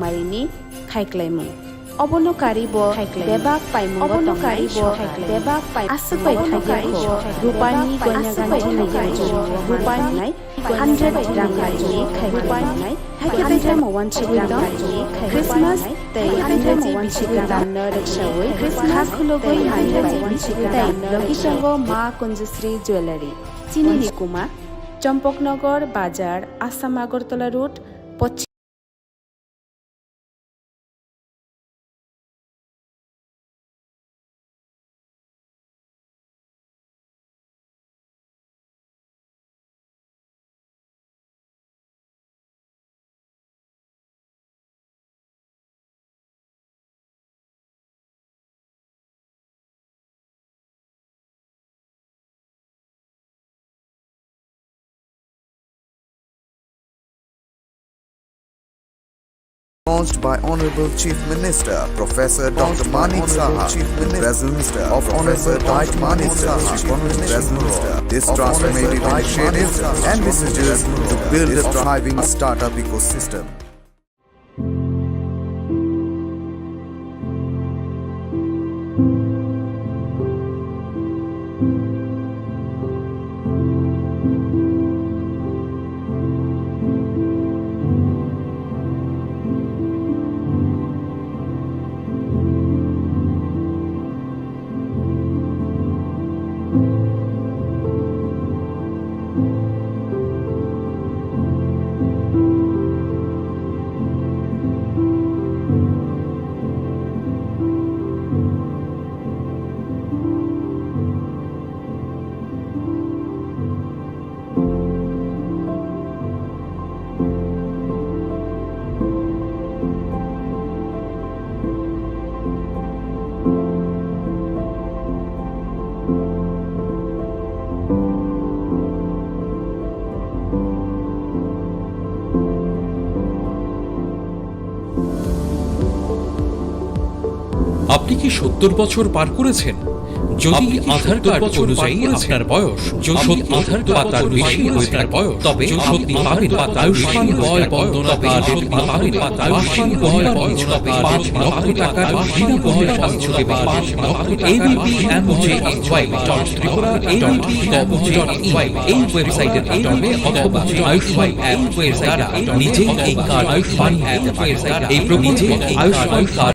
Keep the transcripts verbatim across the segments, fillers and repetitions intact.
Marini khaiklaimung. Obono karibo bebak paimungo tongnai sohai bebak pai aswk bai khaikhe kho rupani goina ganthini rupani hundred rang laini khai rupani haikhe tei tamo wansi rang laini Christmas tei hundred wansi rang no rwksawi kha khulugwi manwi tei logi tongo Ma Kunjusri Jewellery. Chini ni kuma Champaknagar Bazar, Assam Agartala Road, Pochim. Launched by Honorable Chief Minister Professor Doctor Manik Saha, Chief Minister of Honorable Doctor Manik Saha, Chief Minister. This transformative initiative envisages to build a thriving startup ecosystem. আপনি কি সত্তর বছর পার করেছেন? যদি আধার কার্ড অনুযায়ী আপনার বয়স, যদি আধার কার্ড অনুযায়ী আপনার বয়স, তবে আপনি পাবেন আয়ুষ্মান বয় বন্দনা কার্ডের মাধ্যমে আয়ুষ্মান বয় বন্দনা কার্ডের পাঁচ লক্ষ টাকার বিনামূল্যে স্বাস্থ্য সেবা। ABPMJAY dot Tripura ABP dot gov dot in এই ওয়েবসাইটের মাধ্যমে অথবা আয়ুষ্মান অ্যাপ ওয়েবসাইট দ্বারা নিজেই এই কার্ড বানিয়ে নিতে পারেন। এই প্রকল্প Ayushman card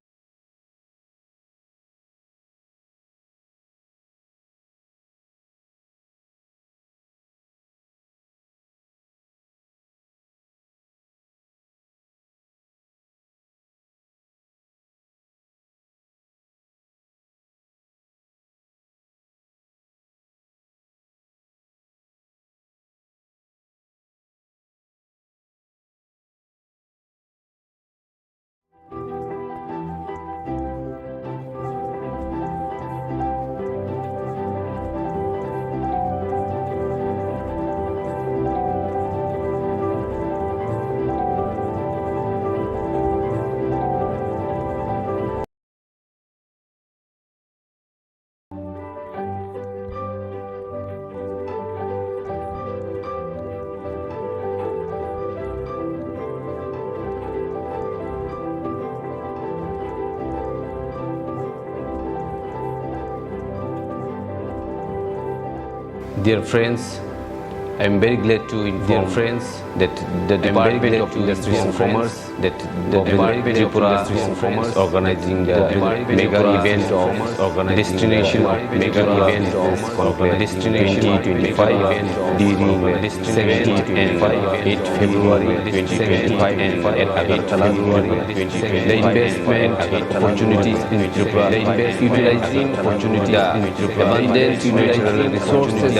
Dear friends, I am very glad to inform friends that the Department of Industries and Commerce, that the Department of Industries and Commerce organizing the mega event of destination of mega event of destination twenty twenty-five during seventh and eighth February twenty twenty-five at Agartala. The investment opportunities in Tripura, utilizing opportunities in Tripura, abundant natural resources,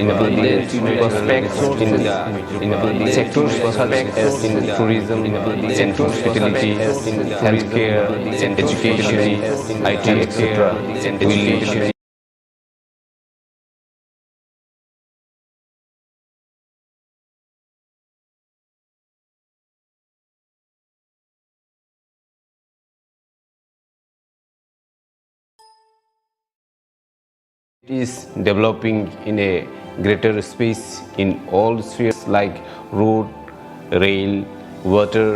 in abundant prospects in, in sectors such as in tourism, in hospitality, healthcare, education, I T, et cetera will It is developing in a greater space in all spheres like road, rail, water,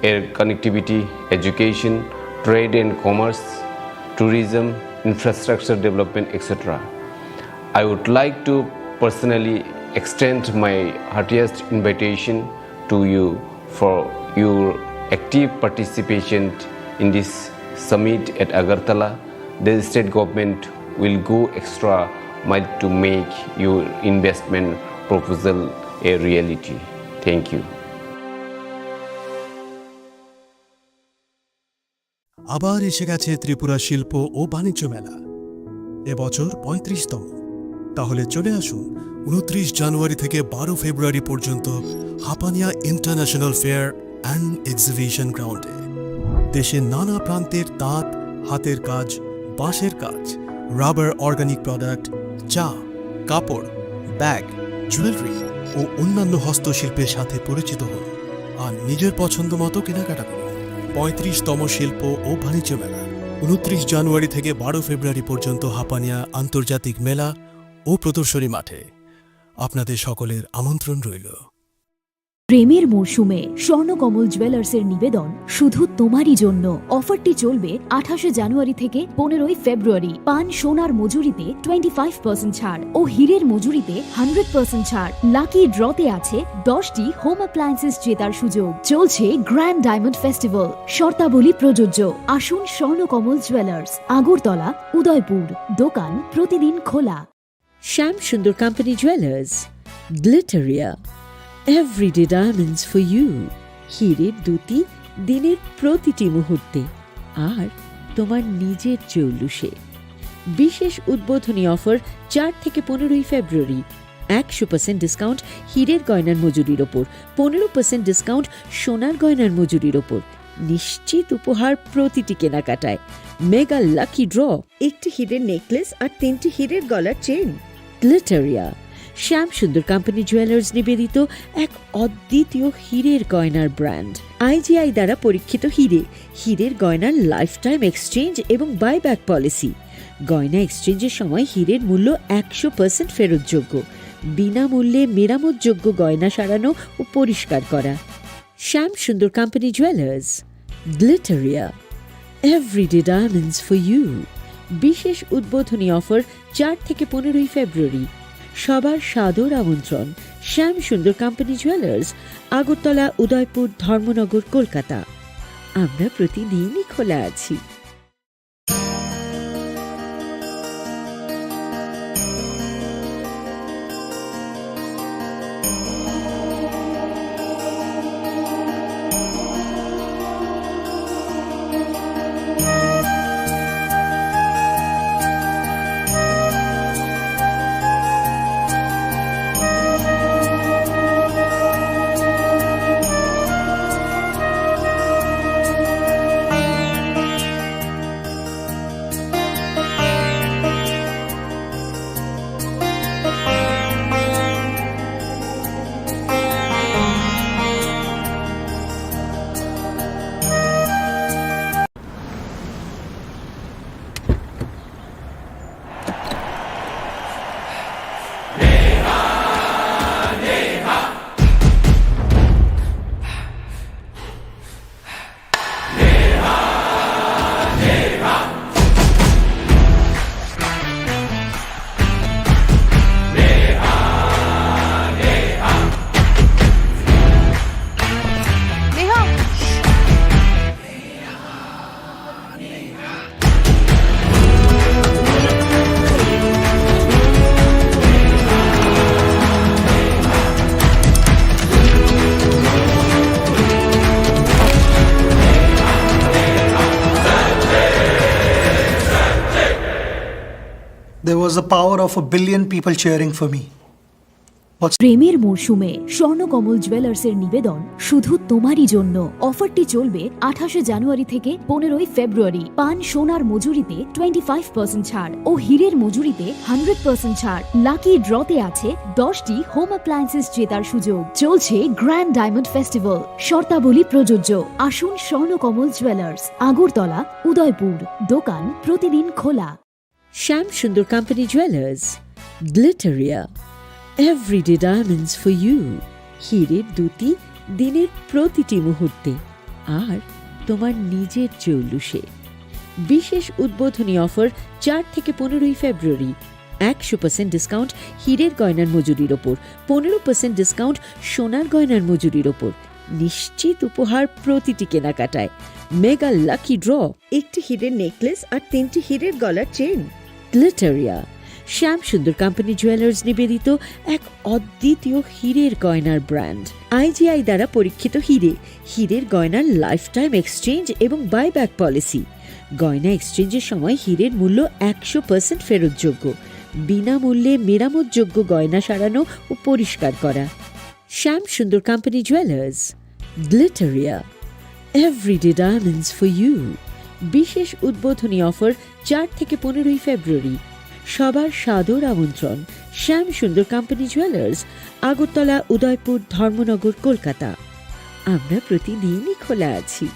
air connectivity, education, trade and commerce, tourism, infrastructure development, et cetera. I would like to personally extend my heartiest invitation to you for your active participation in this summit at Agartala. The state government will go extra mile to make your investment proposal a reality. Thank you. আবার এসে গেছে ত্রিপুরা শিল্প ও বাণিজ্য মেলা, এবছর পঁয়ত্রিশতম। তাহলে চলে আসুন ঊনত্রিশ জানুয়ারি থেকে বারো ফেব্রুয়ারি পর্যন্ত Hapania international fair and exhibition গ্রাউন্ডে। দেশের নানা প্রান্তের তাঁত, হাতের কাজ, বাঁশের কাজ, রাবার অর্গানিক প্রোডাক্ট, চা, কাপড়, ব্যাগ, জুয়েলারি ও অন্যান্য হস্তশিল্পের সাথে পরিচিত হন আর নিজের পছন্দ মতো কেনাকাটা করুন। পঁয়ত্রিশতম শিল্প ও বাণিজ্য মেলা, ঊনত্রিশ জানুয়ারি থেকে বারো ফেব্রুয়ারি পর্যন্ত হাপানিয়া আন্তর্জাতিক মেলা ও প্রদর্শনী মাঠে। আপনাদের সকলের আমন্ত্রণ রইল। প্রেমের মরশুমে স্বর্ণকমল জুয়েলার্সের নিবেদন শুধু তোমারই জন্য। অফারটি চলবে আঠাশে জানুয়ারি থেকে পনেরোই ফেব্রুয়ারি। পান সোনার মজুরিতে টোয়েন্টি ফাইভ পার্সেন্ট ছাড় ও হীরের মজুরিতে হান্ড্রেড পার্সেন্ট ছাড়। লাকি ড্রতে আছে দশটি হোম অ্যাপ্লায়েন্সেস জেতার সুযোগ। চলছে গ্র্যান্ড ডায়মন্ড ফেস্টিভ্যাল। শর্তাবলী প্রযোজ্য। আসুন স্বর্ণকমল জুয়েলার্স, আগরতলা, উদয়পুর। দোকান প্রতিদিন খোলা। Shyam Sundar Company Jewelers, Glitteria, everyday diamonds for you। হীরের দ্যুতি দিনের প্রতিটি মুহূর্তে, আর তোমার নিজের জৌলুসে। বিশেষ উদ্বোধনী অফার চার থেকে পনেরোই ফেব্রুয়ারি। একশো পার্সেন্ট ডিসকাউন্ট হীরের গয়নার মজুরির ওপর, পনেরো পার্সেন্ট ডিসকাউন্ট সোনার গয়নার মজুরির ওপর। নিশ্চিত উপহার প্রতিটি কেনাকাটায়। মেগা লাকি ড্র, একটি হীরের নেকলেস আর তিনটি হীরের গলার চেইন। গ্লিটারিয়া, শ্যাম সুন্দর কোম্পানি জুয়েলার্স নিবেদিত এক অদ্বিতীয় হীরের গয়নার ব্র্যান্ড। আইজিআই দ্বারা পরীক্ষিত হীরে, হীরের গয়নার লাইফ টাইম এক্সচেঞ্জ এবং বাইব্যাক পলিসি। গয়না এক্সচেঞ্জের সময় হীরের মূল্য একশো পার্সেন্ট ফেরতযোগ্য। বিনামূল্যে মেরামতযোগ্য গয়না সারানো ও পরিষ্কার করা। Shyam Sundar company jewellers, Glitteria, everyday diamonds for you. বিশেষ উদ্বোধনী অফার চার থেকে পনেরোই ফেব্রুয়ারি। সবার সাদর আমন্ত্রণ। শ্যাম সুন্দর কোম্পানি জুয়েলার্স, আগরতলা, উদয়পুর, ধর্মনগর, কলকাতা। আমরা প্রতিদিনই খোলা আছি। There was the power of a billion people cheering for me. প্রেমের মরশুমে স্বর্ণকমল জুয়েলার্সের নিবেদন শুধু তোমারই জন্য। অফারটি চলবে আঠাশে জানুয়ারি থেকে পনেরোই ফেব্রুয়ারি। পান সোনার মজুরিতে টোয়েন্টি ফাইভ পার্সেন্ট ছাড় ও হীরের মজুরিতে হান্ড্রেড পার্সেন্ট ছাড়। লাকি ড্রতে আছে দশটি হোম অ্যাপ্লায়েন্সেস জেতার সুযোগ। চলছে গ্র্যান্ড ডায়মন্ড ফেস্টিভ্যাল। শর্তাবলী প্রযোজ্য। আসুন স্বর্ণকমল জুয়েলার্স, আগরতলা, উদয়পুর। দোকান প্রতিদিন খোলা। Shyam Sundar company jewellers, Glitteria, everyday diamonds for you. হীরের দ্যুতি দিনের প্রতিটি মুহূর্তে, আর তোমার নিজের চৌলুসে। বিশেষ উদ্বোধনী অফার চার থেকে পনেরোই ফেব্রুয়ারি। একশো পার্সেন্ট ডিসকাউন্ট হীরের গয়নার মজুরির ওপর, পনেরো পার্সেন্ট ডিসকাউন্ট সোনার গয়নার মজুরির ওপর। নিশ্চিত উপহার প্রতিটি কেনাকাটায়। মেগা লাকি ড্র, একটি হীরের নেকলেস আর তিনটি হীরের গলার চেন। গ্লিটারিয়া, শ্যাম সুন্দর কোম্পানি জুয়েলার্স নিবেদিত এক অদ্বিতীয় হীরের গয়নার ব্র্যান্ড। আইজিআই দ্বারা পরীক্ষিত হীরে, হীরের গয়নার লাইফ টাইম এক্সচেঞ্জ এবং বাইব্যাক পলিসি। গয়না এক্সচেঞ্জের সময় হীরের মূল্য একশো পার্সেন্ট ফেরতযোগ্য। বিনামূল্যে মেরামতযোগ্য গয়না সারানো ও পরিষ্কার করা। Shyam Sundar company jewellers, Glitteria, everyday diamonds for you. বিশেষ উদ্বোধনী অফার চার থেকে পনেরোই ফেব্রুয়ারি। সবার সাদর আমন্ত্রণ। শ্যাম সুন্দর কোম্পানি জুয়েলার্স, আগরতলা, উদয়পুর, ধর্মনগর, কলকাতা। আমরা প্রতিদিনই খোলা আছি।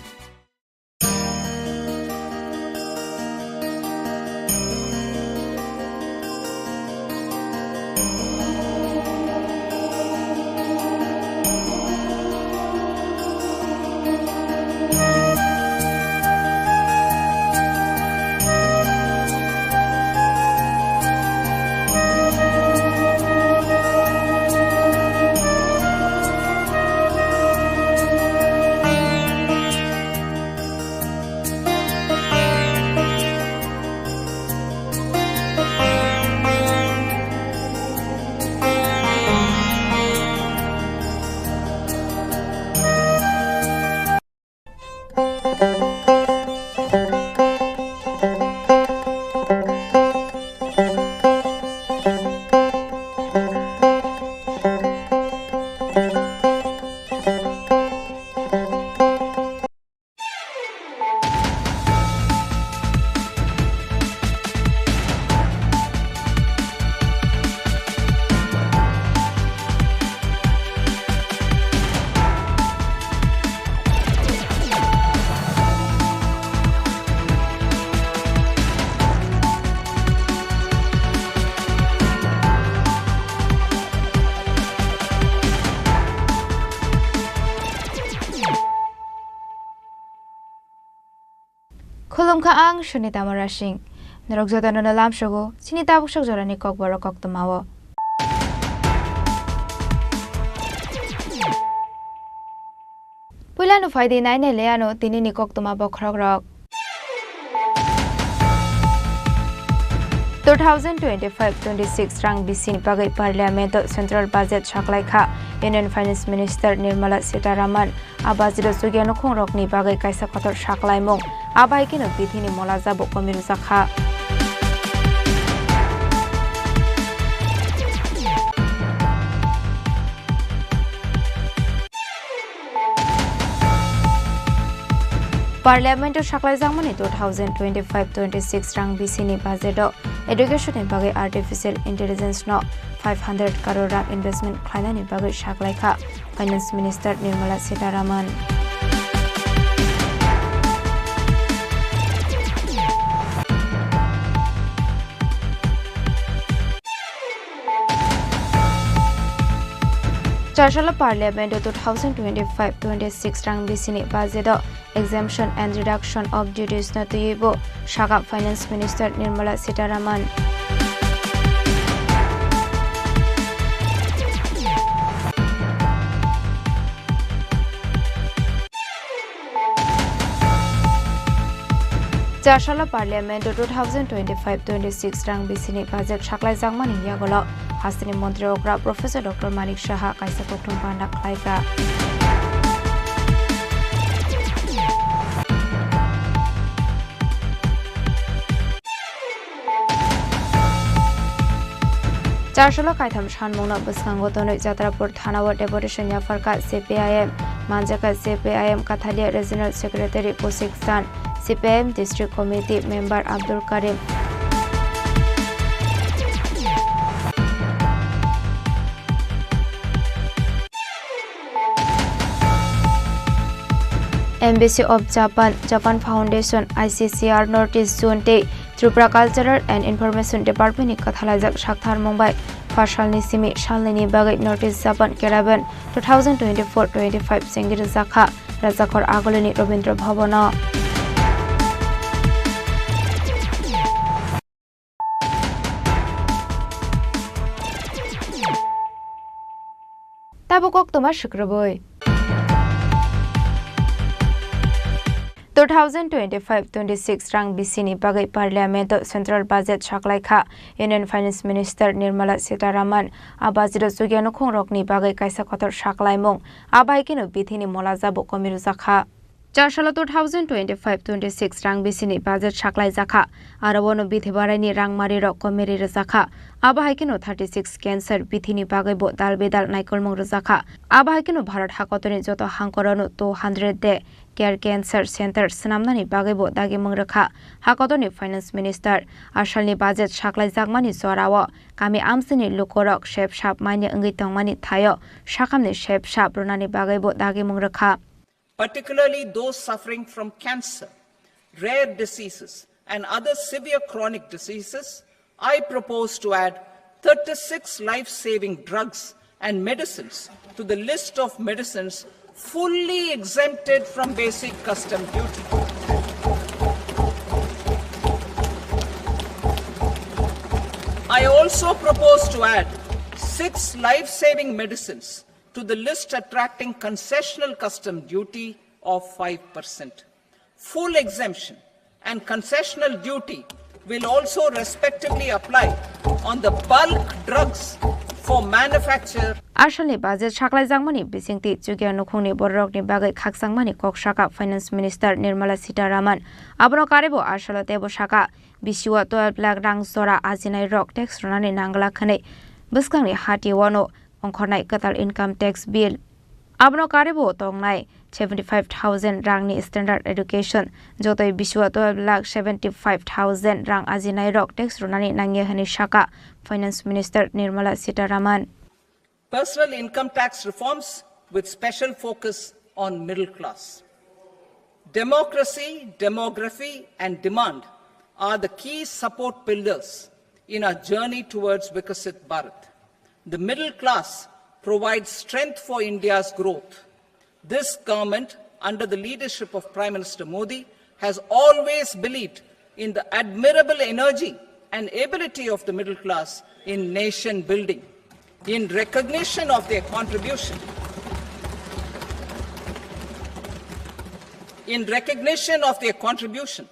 Khulumkha ang Sunita Murasing. Norok jotono no lamsogo chini tabuk sok jorani kokborok koktwmao. Puilano phaidi nainai le ano tinini koktwma bokhorokrok. Two thousand twenty-five twenty-six rang bisini bagwi Parliament-o Central Budget saklaikha Union Finance Minister Nirmala Sitharaman. A budget-o chukya nukhungrokni bagwi kaisa kotor saklaimung. A bai kheno bithini mola jabo komi rwjakha. Parliament-o saklaijakmani two thousand twenty-five twenty-six rang bisini budget-o education-ni bagwi artificial intelligence-no five hundred crore rang investment khlainani bagwi saklaikha Finance Minister Nirmala Sitharaman. Char salo Parliament-o two thousand twenty-five twenty-six rang bisini budget-o exemption and reduction of duties-no twiwi bo sakha Finance Minister Nirmala Sitharaman. Char salo Parliament-o two thousand twenty-five twenty-six rang bisini budget saklaijakmani yagulo hasteni montri okra Professor Doctor Manik Saha kaisa kokthum panda khlaikha. Char salo kaitham sanmungno bwskango tonwi Jatrapur thanao deputation yapharkha C P I M, manjakha C P I M Kathalia Regional Secretary Kaushik Chand, C P I M District Committee Member Abdul Karim. Embassy of Japan, Japan Foundation, I C C R North East Zone tei Tripura Cultural and Information Department ni kwthalaijak saktharmung bai phasalni simi salnini bagwi North East Japan Caravan two thousand twenty-four twenty-five chengwi rwjakha. Rajakhor Agulini Rabindra Bhavono. Tabuk koktwma swkrwbwi. Two thousand twenty-five twenty-six rang bisini bagwi Parliament o Central Budget saklaikha Union Finance Minister Nirmala Sitharaman. A budget o chukya nukhungrokni bagwi kaisa kotor saklaimung, abo hai kheno bithini molajabo komi rwjakha. Char salo two thousand twenty-five twenty-six rang bisini budget saklaijakha, aro bono bithi baraini rangmarirok komi ri rwjakha. Abo hai kheno thirty-six cancer bithini bagwibo dal bedal naikolmung rwjakha. Abo hai kheno Bharat hakotorni joto hangkorokno two hundred day care cancer center swnamnani bagwibo dagimung rwkha. Hakotorni Finance Minister asalni budget saklaijakmani jorao kami amchaini lukurok sep sap manya wngwi tongmani thaio sakhamni sep sap rwnani bagwibo dagimung rwkha. Particularly those suffering from cancer, rare diseases, and other severe chronic diseases, I propose to add thirty-six life-saving drugs and medicines to the list of medicines fully exempted from basic custom duty. I also propose to add six life-saving medicines to the list attracting concessional custom duty of five percent. Full exemption and concessional duty will also respectively apply on the bulk drugs for manufacture. Asalni budget saklaijakmani bisingtwi chukya nukhungni bororokni bagwi khakchangmani kok saka Finance Minister Nirmala Sitharaman. Abono karwibo asalo teibo saka, bisio twelve lakh rang jora ajinairok tax rwnani nangla khwnwi bwskangni hatiwano ongkhornai kwtal income tax bill. Abono karwibo tongnai seventy-five thousand rangni standard education, jotoi bisio twelve lakh seventy-five thousand rang ajinairok tax rwnani nangya hwnwi saka Finance Minister Nirmala Sitharaman. Personal income tax reforms with special focus on middle class. Democracy, demography, and demand are the key support pillars in our journey towards Viksit Bharat. The middle class provides strength for India's growth. This government, under the leadership of Prime Minister Modi, has always believed in the admirable energy and ability of the middle class in nation building. In recognition of their contribution, in recognition of their contribution,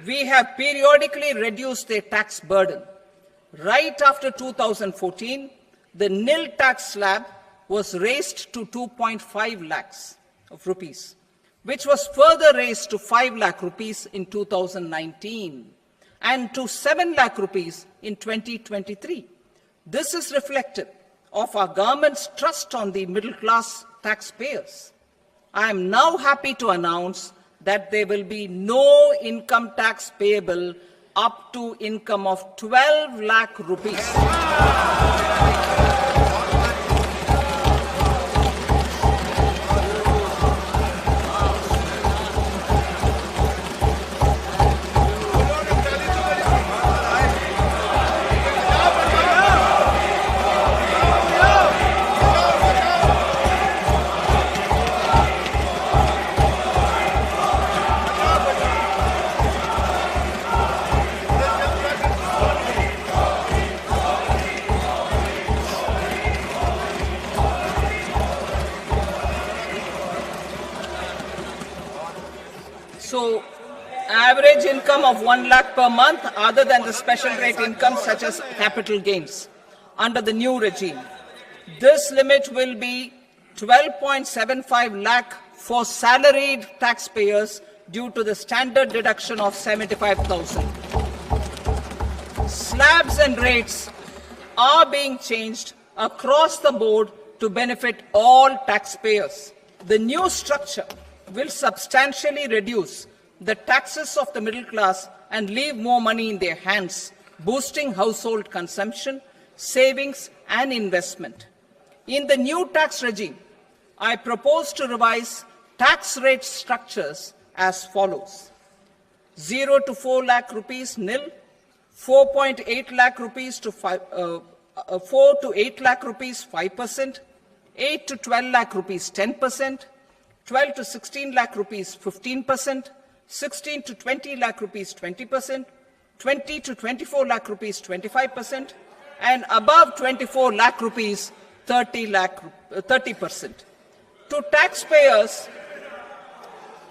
we have periodically reduced their tax burden. Right after two thousand fourteen, the nil tax slab was raised to two point five lakhs of rupees, which was further raised to five lakh rupees in two thousand nineteen and to seven lakh rupees in twenty twenty-three. This is reflective of our government's trust on the middle class taxpayers. I am now happy to announce that there will be no income tax payable up to income of twelve lakh rupees. So, average income of one lakh per month, other than the special rate income such as capital gains, under the new regime. This limit will be twelve point seven five lakh for salaried taxpayers due to the standard deduction of seventy-five thousand. Slabs and rates are being changed across the board to benefit all taxpayers. The new structure will substantially reduce the taxes of the middle class and leave more money in their hands, boosting household consumption, savings, and investment. In the new tax regime, I propose to revise tax rate structures as follows. Zero to four lakh rupees, nil. Four point eight lakh rupees to five, uh, uh, four to eight lakh rupees, five percent. Eight to twelve lakh rupees, ten percent. twelve to sixteen lakh rupees, fifteen percent, sixteen to twenty lakh rupees, twenty percent, twenty to twenty-four lakh rupees, twenty-five percent, and above twenty-four lakh rupees, thirty lakh, uh, thirty percent. To taxpayers,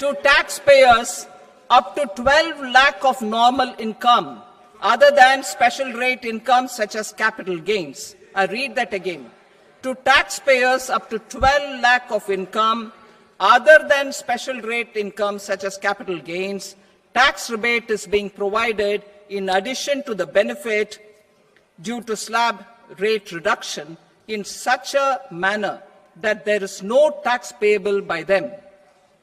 to taxpayers, up to twelve lakh of normal income, other than special rate income such as capital gains. I read that again. To taxpayers up to twelve lakh of income, other than special rate income such as capital gains, tax rebate is being provided in addition to the benefit due to slab rate reduction in such a manner that there is no tax payable by them.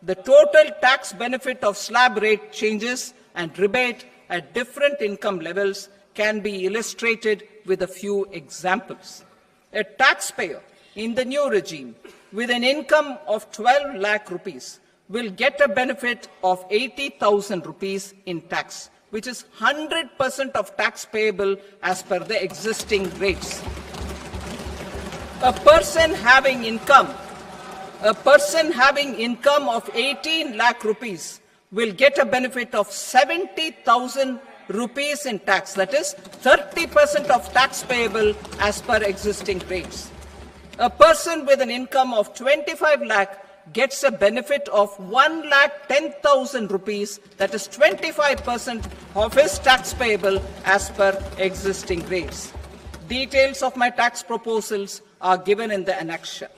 The total tax benefit of slab rate changes and rebate at different income levels can be illustrated with a few examples. A taxpayer in the new regime with an income of twelve lakh rupees will get a benefit of eighty thousand rupees in tax, which is hundred percent of tax payable as per the existing rates. A person having income, a person having income of eighteen lakh rupees will get a benefit of seventy thousand rupees in tax, that is thirty percent of tax payable as per existing rates. A person with an income of twenty-five lakh gets a benefit of one lakh ten thousand rupees, that is twenty-five percent of his tax payable as per existing rates. Details of my tax proposals are given in the annexure.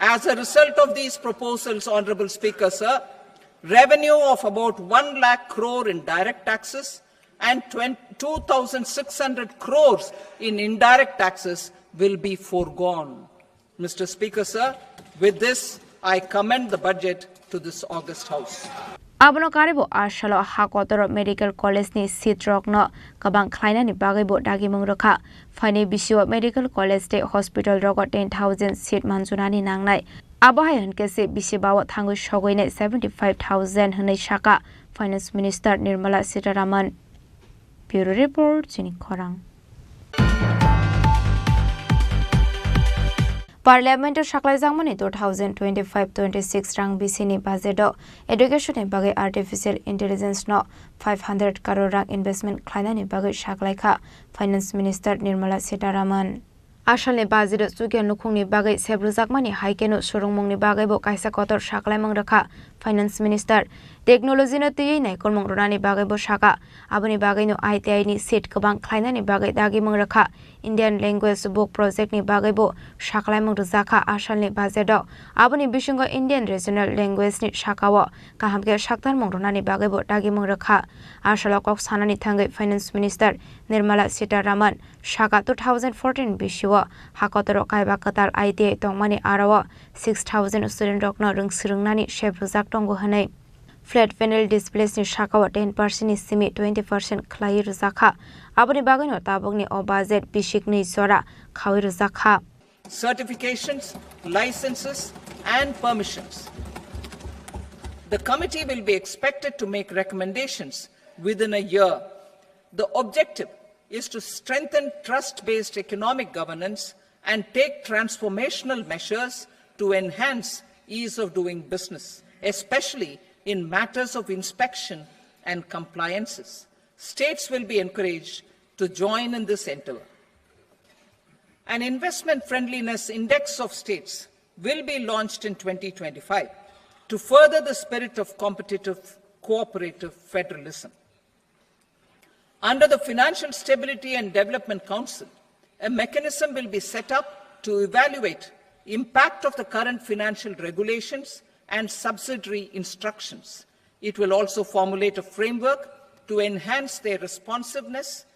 As a result of these proposals, Honorable Speaker, sir, revenue of about one lakh crore in direct taxes and twen-, two thousand six hundred crores in indirect taxes will be foregone. Mister Speaker, sir, with this, I commend the budget to this august House. Abono karwibo a salo ha kotoro medical college ni seat rokno kwbang khlainani bagwibo dagimung rwkha. Phainai bisio medical college tei hospital rogo ten thousand seat manjunani nangnai. Abo hai hwnkhe se bisi bao thangwi sogwinai seventy five thousand hwnwi saka Finance Minister Nirmala Sitharaman. Bureau Report, Chini Khorang. Parliament-o saklaijakmani two thousand twenty-five twenty-six rang bisini budget-o education-ni bagwi artificial intelligence-no five hundred crore rang investment khlainani bagwi saklaikha Finance Minister Nirmala Sitharaman. Asalni budget-o chukya nukhungni bagwi sebrwjakmani hai kheno swrwngmungni bagwibo kaisa kotor saklaimung rwkha Finance Minister. Technology-no twiwi naikolmung rwnani bagwibo saka. Aboni bagwino I T I ni seat kwbang khlainani bagwi dagimung rwkha. Indian Language Book Project-ni bagwibo saklaimung rwjakha asalni budget-o. Aboni bisingo Indian Regional Language-ni sakao kaham khe saktarmung rwnani bagwibo dagimung rwkha. Asalo kok sanani thangwi Finance Minister Nirmala Sitharaman saka two thousand fourteen bisio ha kotoro kaiba kwtal I T I tongmani aro-o six thousand student-rokno rwngswrwngnani sebrwjak tongo hwnwi. Flat panel displays-ni sakao ten percent-ni simi twenty percent khlaiwi rwjakha. Aboni bagwino tabukni o budget bisiknwi jora khaui rwjakha. Certifications, licenses and permissions. The committee will be expected to make recommendations within a year. The objective is to strengthen trust-based economic governance and take transformational measures to enhance ease of doing business, especially in matters of inspection and compliances. States will be encouraged to join in this endeavor. An investment friendliness index of states will be launched in twenty twenty-five to further the spirit of competitive, cooperative federalism. Under the Financial Stability and Development Council, a mechanism will be set up to evaluate impact of the current financial regulations and subsidiary instructions. It will also formulate a framework to enhance their responsiveness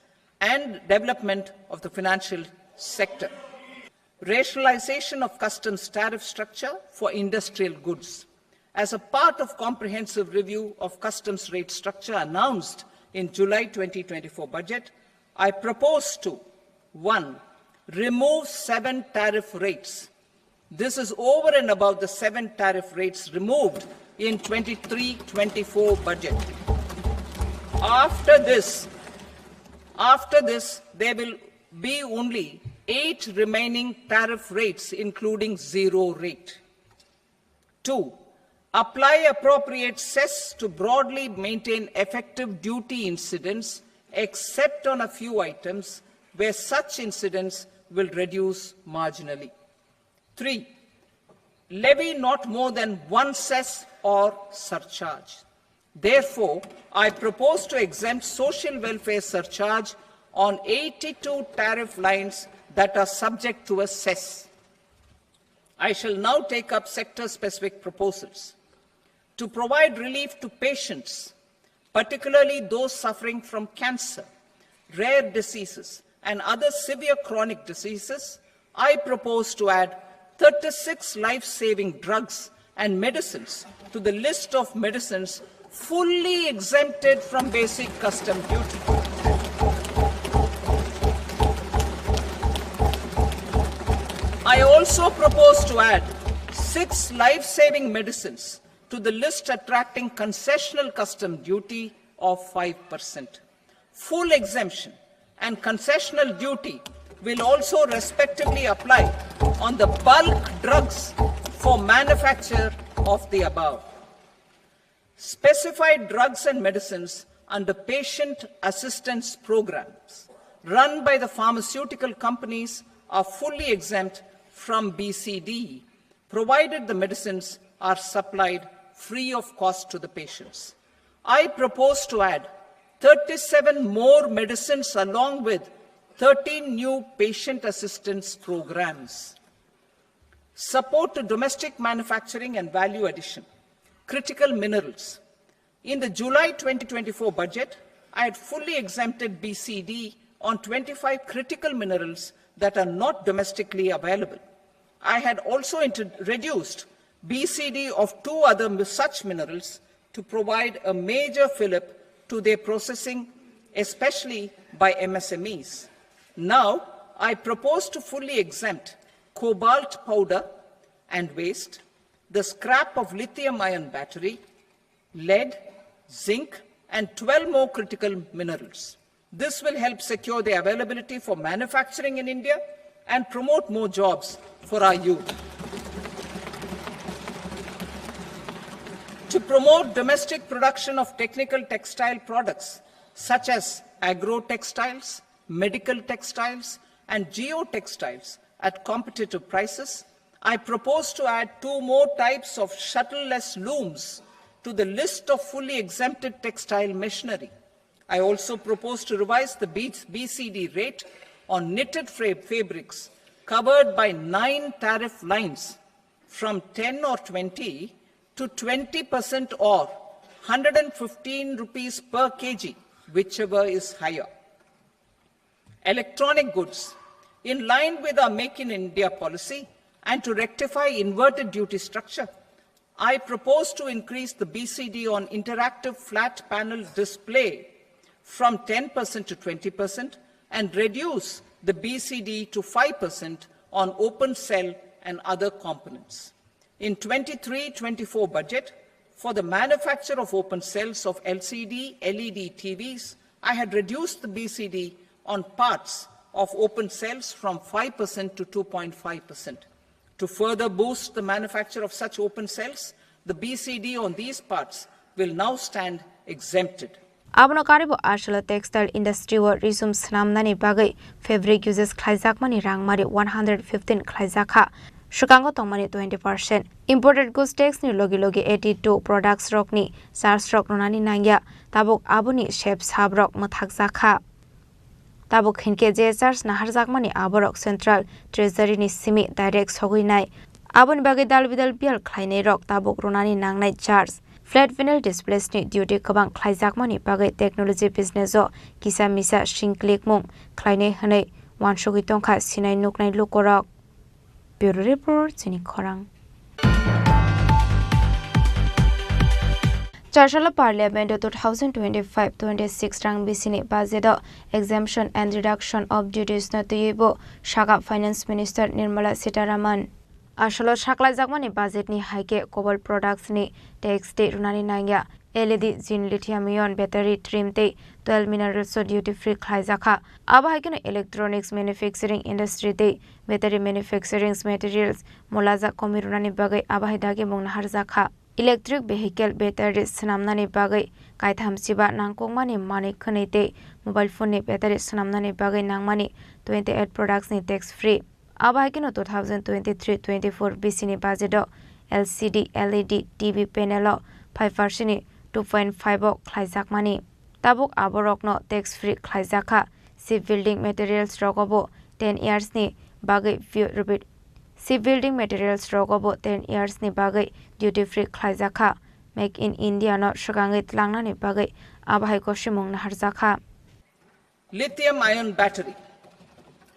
and development of the financial sector. Rationalization of customs tariff structure for industrial goods. As a part of comprehensive review of customs rate structure announced in July twenty twenty-four budget, I propose to, one, remove seven tariff rates. This is over and above the seven tariff rates removed in twenty-three twenty-four budget. After this, after this, there will be only eight remaining tariff rates, including zero rate. Two, Apply appropriate cess to broadly maintain effective duty incidence, except on a few items where such incidence will reduce marginally. Three, levy not more than one cess or surcharge. Therefore, I propose to exempt social welfare surcharge on eighty-two tariff lines that are subject to a cess. I shall now take up sector-specific proposals. To provide relief to patients, particularly those suffering from cancer, rare diseases, and other severe chronic diseases, I propose to add thirty-six life-saving drugs and medicines to the list of medicines fully exempted from basic custom duty. I also propose to add six life-saving medicines to the list attracting concessional custom duty of five percent. Full exemption and concessional duty will also respectively apply on the bulk drugs for manufacture of the above. Specified drugs and medicines under patient assistance programs run by the pharmaceutical companies are fully exempt from B C D, provided the medicines are supplied free of cost to the patients. I propose to add thirty-seven more medicines along with thirteen new patient assistance programs. Support to domestic manufacturing and value addition. Critical minerals. In the July twenty twenty-four budget, I had fully exempted B C D on twenty-five critical minerals that are not domestically available. I had also inter-, reduced B C D of two other mi-, such minerals to provide a major fillip to their processing, especially by M S M Es. Now, I propose to fully exempt cobalt powder and waste, the scrap of lithium-ion battery, lead, zinc, and twelve more critical minerals. This will help secure their availability for manufacturing in India and promote more jobs for our youth. To promote domestic production of technical textile products such as agro textiles, medical textiles, and geotextiles at competitive prices, I propose to add two more types of shuttle-less looms to the list of fully exempted textile machinery. I also propose to revise the B-, B C D rate on knitted fra-, fabrics covered by nine tariff lines from ten or twenty to twenty percent or hundred and fifteen rupees per K G, whichever is higher. Electronic goods. In line with our Make in India policy and to rectify inverted duty structure, I propose to increase the B C D on interactive flat panel display from ten percent to twenty percent and reduce the B C D to five percent on open cell and other components. In twenty-three twenty-four budget, for the manufacture of open cells of L C D, L E D T Vs, I had reduced the B C D on parts of open cells from five percent to two point five percent. To further boost the manufacture of such open cells, the B C D on these parts will now stand exempted. Abono karwi bo Asolo textile industry o risum swnamnani bagwi fabric uses khlaijakmani rangmari one hundred fifteen khlaijakha, swkango tongmani twenty percent. Imported goods tax ni logi logi eighty-two products rokni charge rok rwnani nangya, tabuk aboni sep sap rok mwthakjakha. Tabuk hinkhe je charge naharjakmani aborok Central Treasury ni simi direct sogwi nai. Aboni bagwi dal bidal biyal khlainai rok tabuk rwnani nangnai charge. Flat panel displays ni duty kwbang khlaijakmani bagwi technology business o kisa misa singklikmung khlainai hwnwi uansugwi tongkha sinai nuknai lukurok. Bureau Report, chini khorang. Charsala Parliament o two thousand twenty-five twenty-six rang bisini budget o exemption and reduction of duties no twiwi bo saka Finance Minister Nirmala Sitharaman. Asolo saklaijakmani budget ni hai khe cobalt products ni tax tei rwnani nangya. L E D, zinc, lithium ion battery, trim tei twelve minerals o duty free khlaijakha. Abo hai kheno electronics manufacturing industry tei battery manufacturing materials mulajak komwi rwnani bagwi abo hai dagimung naharjakha. Electric vehicle battery swnamnani bagwi kaitham chiba nangkukmani manwi khwnwi tei mobile phone ni battery swnamnani bagwi nangmani twenty eight products ni tax free. Abo hai kheno two thousand twenty-three twenty-four B C ni budget o L C D, L E D T V panel o five percent ni two point five o khlaijakmani. Tabuk aborokno tax free khlaijakha. Shipbuilding materials rogobo ten years ni bagwi pure rupee, shipbuilding materials rogobo ten years ni bagwi duty free khlaijakha. Make in India no swkangwi tlangnani bagwi abo hai kosimung naharjakha. Lithium ion battery.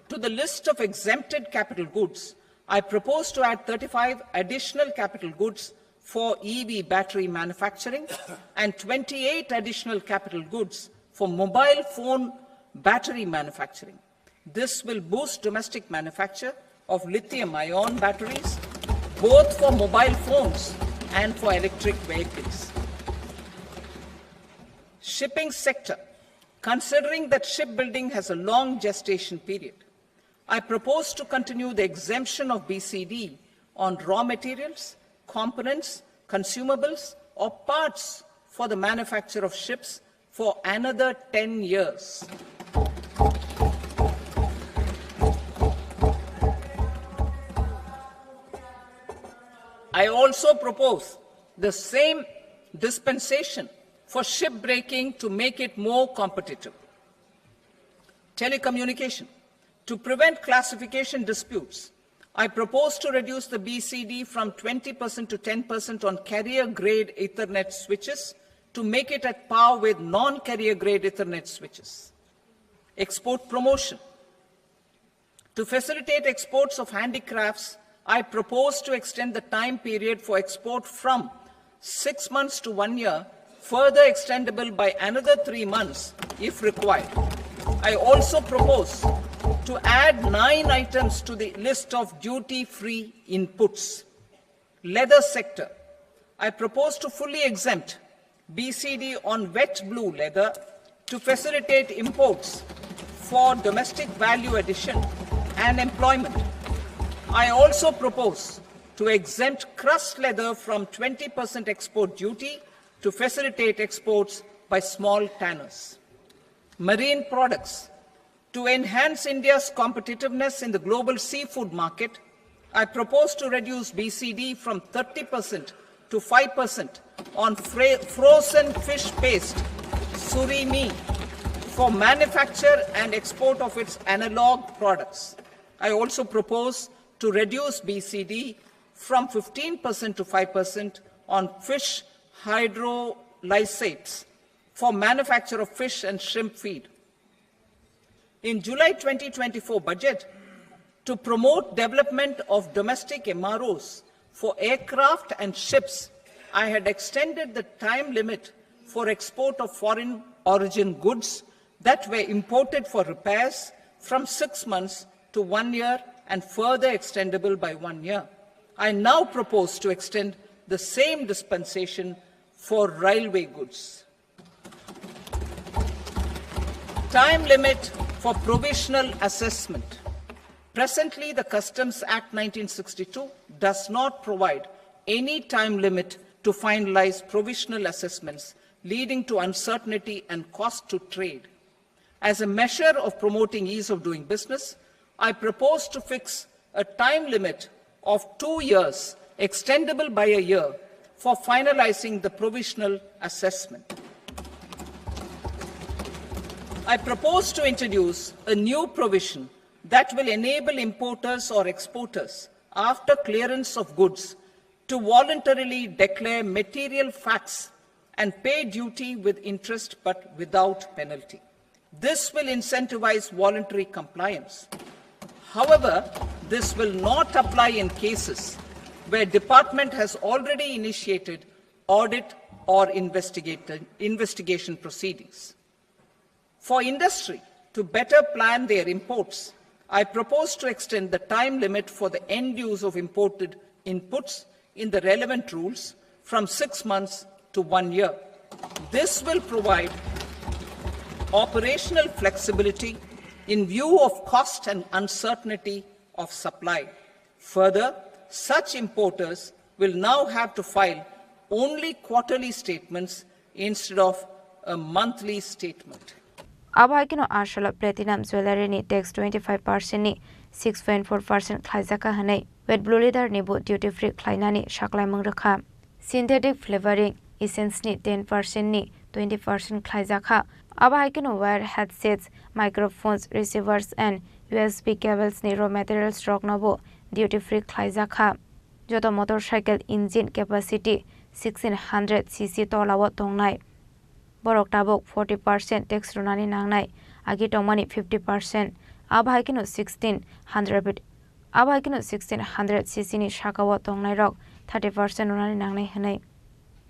To the list of exempted capital goods, I propose to add thirty-five additional capital goods for E V battery manufacturing and twenty-eight additional capital goods for mobile phone battery manufacturing. This will boost domestic manufacture of lithium ion batteries, both for mobile phones and for electric vehicles. Shipping sector. Considering that shipbuilding has a long gestation period, I propose to continue the exemption of B C D on raw materials, components, consumables, or parts for the manufacture of ships for another ten years. I also propose the same dispensation for shipbreaking to make it more competitive. Telecommunication. To prevent classification disputes, I propose to reduce the B C D from twenty percent to ten percent on carrier grade Ethernet switches to make it at par with non carrier grade Ethernet switches. Export promotion. To facilitate exports of handicrafts, I propose to extend the time period for export from six months to one year, further extendable by another three months if required. I also propose to add nine items to the list of duty-free inputs. Leather sector. I propose to fully exempt B C D on wet blue leather to facilitate imports for domestic value addition and employment. I also propose to exempt crushed leather from twenty percent export duty to facilitate exports by small tanners. Marine products. To enhance India's competitiveness in the global seafood market, I propose to reduce B C D from thirty percent to five percent on fra- frozen fish paste, surimi, for manufacture and export of its analog products. I also propose to reduce B C D from fifteen percent to five percent on fish hydrolysates for manufacture of fish and shrimp feed. In July twenty twenty-four budget, to promote development of domestic M R Os for aircraft and ships, I had extended the time limit for export of foreign origin goods that were imported for repairs from six months to one year and further extendable by one year. I now propose to extend the same dispensation for railway goods. Time limit for provisional assessment. Presently, the Customs Act nineteen sixty-two does not provide any time limit to finalize provisional assessments, leading to uncertainty and cost to trade. As a measure of promoting ease of doing business, I propose to fix a time limit of two years, extendable by a year, for finalizing the provisional assessment. I propose to introduce a new provision that will enable importers or exporters, after clearance of goods, to voluntarily declare material facts and pay duty with interest but without penalty. This will incentivize voluntary compliance. However, this will not apply in cases where department has already initiated audit or investigate- investigation proceedings. For industry to better plan their imports, I propose to extend the time limit for the end use of imported inputs in the relevant rules from six months to one year. This will provide operational flexibility in view of cost and uncertainty of supply. Further, such importers will now have to file only quarterly statements instead of a monthly statement. Abo hai kheno a salo platinum jewellery ni tax twenty five percent ni six point four percent khlaijakha hwnwi wet blue leather ni bo duty free khlainani saklaimung rwkha. Synthetic flavoring essence ni ten percent ni twenty percent khlaijakha. Abo hai kheno wire headsets, microphones, receivers and U S B cables ni raw materials rokno bo duty free khlaijakha. Joto motorcycle engine capacity sixteen hundred C C tolao tongnai borok tabuk forty percent tax rwnani nangnai, agi tongmani fifty percent. Abo hai kheno sixteen hundred, abo hai kheno sixteen hundred C C ni sakao tongnairok thirty percent rwnani nangnai hwnwi.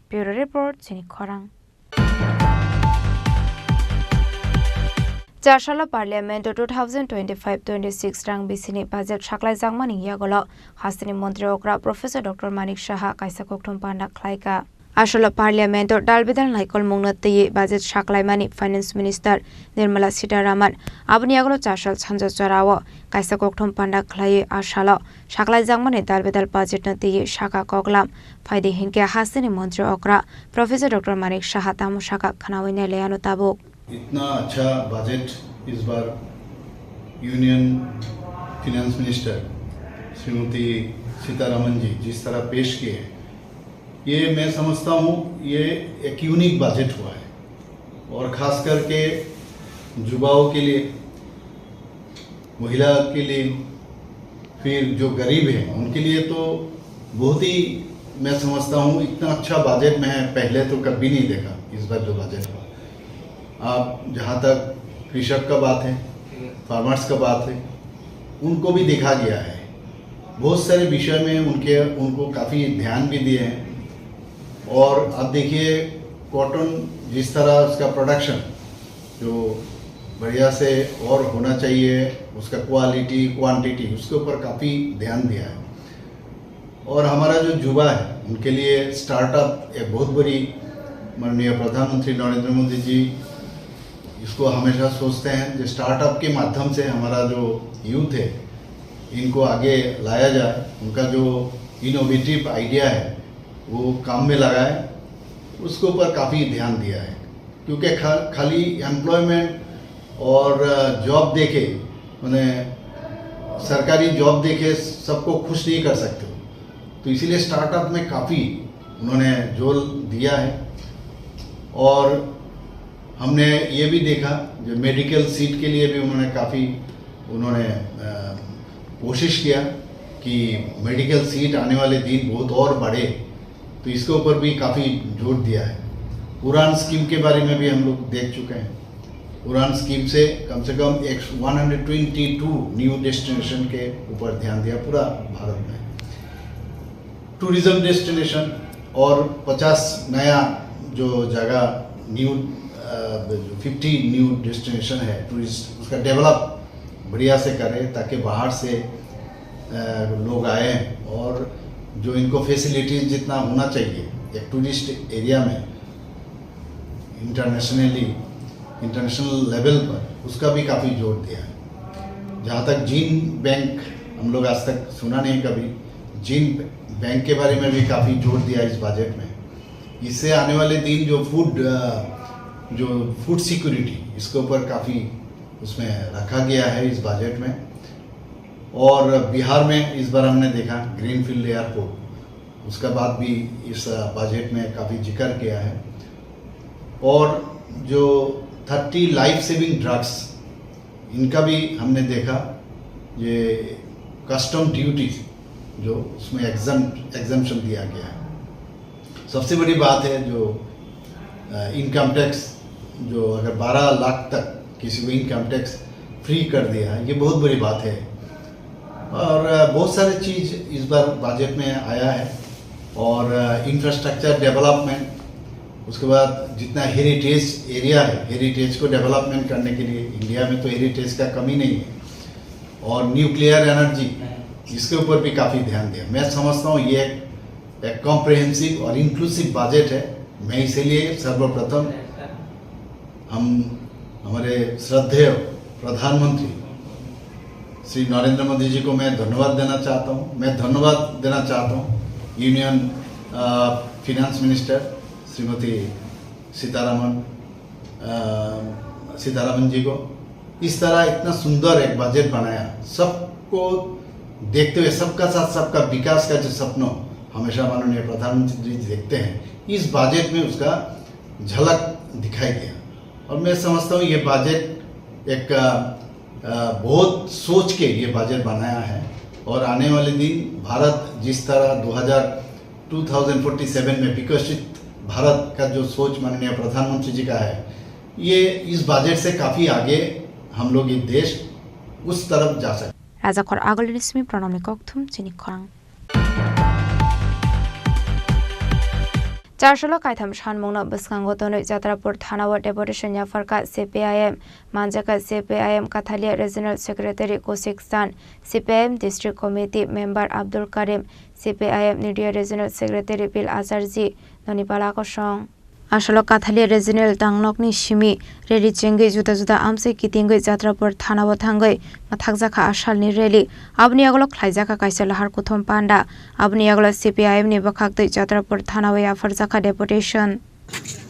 Bureau Report, chini khorang. Char salo Parliament o two thousand twenty-five twenty-six rang bisini budget saklaijakmani yagulo hasteni montri okra Professor Doctor Manik Saha kaisa kokthum panda khlaika. Asalo Parliament o dalbidal naikolmungno twiwi budget saklaimani Finance Minister Nirmala Sitharaman aboni yagulo char sal sanja jorao kaisa kokthum panda khlaiwi asalo saklaijakmani dalbidal budget no twiwi saka koklam phaidi hinkhe hasteni montri okra Professor Doctor Manik Saha tamo saka khwnawi nailaiano tabuk. इतना अच्छा बजट इस बार union finance minister Shrimati सीतारमन जी जिस तरह पेश किए हैं, ये मैं समझता हूँ ये एक यूनिक बजट हुआ है और खास करके युवाओं के लिए, महिला के लिए, फिर जो गरीब हैं उनके लिए तो बहुत ही, मैं समझता हूँ इतना अच्छा बजट मैं पहले तो कभी नहीं देखा। इस बार जो बजट हुआ, आप जहाँ तक कृषक का बात है, फार्मर्स का बात है, उनको भी देखा गया है। बहुत सारे विषय में उनके उनको काफ़ी ध्यान भी दिए हैं। और अब देखिए कॉटन जिस तरह उसका प्रोडक्शन जो बढ़िया से और होना चाहिए, उसका क्वालिटी, क्वांटिटी, उसके ऊपर काफ़ी ध्यान दिया है। और हमारा जो युवा है उनके लिए स्टार्टअप एक बहुत बड़ी, माननीय प्रधानमंत्री नरेंद्र मोदी जी इसको हमेशा सोचते हैं कि स्टार्टअप के माध्यम से हमारा जो यूथ है इनको आगे लाया जाए, उनका जो इनोवेटिव आइडिया है वो काम में लगाए, उसके ऊपर काफ़ी ध्यान दिया है। क्योंकि खा, खाली एम्प्लॉयमेंट और जॉब देखे, मैंने सरकारी जॉब देखे सबको खुश नहीं कर सकते हो, तो इसीलिए स्टार्टअप में काफ़ी उन्होंने जोर दिया है। और हमने ये भी देखा जो मेडिकल सीट के लिए भी उन्होंने काफ़ी उन्होंने कोशिश किया कि मेडिकल सीट आने वाले दिन बहुत और बढ़े, तो इसके ऊपर भी काफ़ी जोर दिया है। उड़ान स्कीम के बारे में भी हम लोग देख चुके हैं। उड़ान स्कीम से कम से कम एक one hundred twenty two new destination के ऊपर ध्यान दिया पूरा भारत में। टूरिज्म डेस्टिनेशन और पचास नया जो जगह न्यू, फिफ्टी न्यू डेस्टिनेशन है टूरिस्ट, उसका डेवलप बढ़िया से करें ताकि बाहर से लोग आए और जो इनको फैसिलिटीज जितना होना चाहिए एक टूरिस्ट एरिया में इंटरनेशनली, इंटरनेशनल लेवल पर, उसका भी काफ़ी जोर दिया है। जहाँ तक जीन बैंक, हम लोग आज तक सुना नहीं कभी, जीन बैंक के बारे में भी काफ़ी जोर दिया इस बजट में। इससे आने वाले दिन जो फूड जो फूड सिक्योरिटी, इसके ऊपर काफ़ी उसमें रखा गया है इस बजट में। और बिहार में इस बार हमने देखा ग्रीनफील्ड एयरपोर्ट, उसका बात भी इस बजट में काफ़ी जिक्र किया है। और जो थर्टी लाइफ सेविंग ड्रग्स, इनका भी हमने देखा, ये कस्टम ड्यूटीज जो उसमें एग्जाम एग्जाम्पशन दिया गया है। सबसे बड़ी बात है जो इनकम टैक्स, जो अगर बारह लाख तक किसी को इनकम टैक्स फ्री कर दिया है, ये बहुत बड़ी बात है। और बहुत सारे चीज़ इस बार बजट में आया है। और इंफ्रास्ट्रक्चर डेवलपमेंट, उसके बाद जितना हेरिटेज एरिया है, हेरिटेज को डेवलपमेंट करने के लिए, इंडिया में तो हेरिटेज का कमी नहीं है। और न्यूक्लियर एनर्जी, इसके ऊपर भी काफ़ी ध्यान दिया। मैं समझता हूँ ये एक, एक कॉम्प्रिहेंसिव और इंक्लूसिव बजट है। मैं इसीलिए सर्वप्रथम हम हमारे श्रद्धेय प्रधानमंत्री श्री नरेंद्र मोदी जी को मैं धन्यवाद देना चाहता हूँ। मैं धन्यवाद देना चाहता हूँ यूनियन Finance Minister श्रीमती सीतारमण, अ, सीतारमण जी को, इस तरह इतना सुंदर एक बजट बनाया, सबको देखते हुए, सबका साथ सबका विकास का जो सपनों हमेशा माननीय प्रधानमंत्री जी देखते हैं, इस बजट में उसका झलक दिखाई दिया। और मैं समझता हूँ, ये बजट एक, अ, अ, बहुत सोच के ये बजट बनाया है, और आने वाले दिन भारत जिस तरह दो हज़ार, दो हज़ार चौवालीस में विकसित भारत का जो सोच माननीय प्रधानमंत्री जी का है, ये इस बजट से काफ़ी आगे हम लोग ये देश उस तरफ जा सकते हैं। Rajakhor Agulini simi Pranamni kokthum chini khorang. Charshalo kaitham sanmungno bwskango tonwi Jatrapur thanao deputation yapharkha C P I M, manjakha C P I M Kathalia Regional Secretary Kosik San, C P I M District Committee Member Abdul Karim, C P I M Nidia Regional Secretary Bil Acharji, noni pala kosong. Asalo Kathalia Regional tangnokni simi rally chengwi juda juda amchai kitingwi Jatrapur thanao thangwi mathakjakha asalni rally. Aboni yagulo khlaijakha kaisa lahar kuthum panda. Aboni yagulo C P I M ni bwkhaktwi Jatrapur thanao yapharjakha deputation.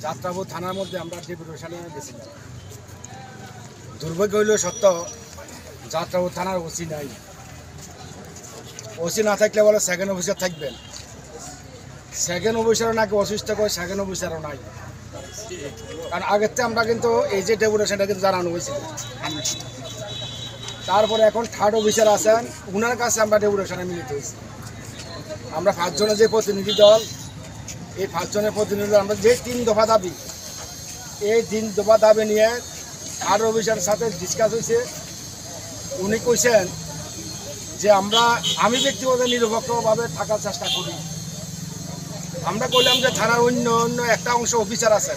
যাত্রাবাবু থানার মধ্যে আমরা ডেপুটেশনে গেছিলাম। দুর্ভাগ্য হইল সত্য, যাত্রাবাবু থানার ওসি নাই। ওসি না থাকলে বলে সেকেন্ড অফিসার থাকবেন, সেকেন্ড অফিসারও নাকি অসুস্থ করে, সেকেন্ড অফিসারও নাই। কারণ আগের থেকে আমরা কিন্তু এই যে ডেপুটেশনটা কিন্তু জানানো হয়েছিল, তারপরে এখন থার্ড অফিসার আছেন, ওনার কাছে আমরা ডেপুটেশনে মিলিত হয়েছি। আমরা পাঁচজনের যে প্রতিনিধি দল, এই পাঁচজনের প্রতিনিধি দল আমরা যে তিন দফা দাবি, এই তিন দফা দাবি নিয়ে থার্ড অফিসারের সাথে ডিসকাস হয়েছে। উনি কইছেন যে আমরা, আমি ব্যক্তিগত নিরপেক্ষভাবে থাকার চেষ্টা করি। আমরা কইলাম যে থানার অন্য অন্য একটা অংশ অফিসার আছে,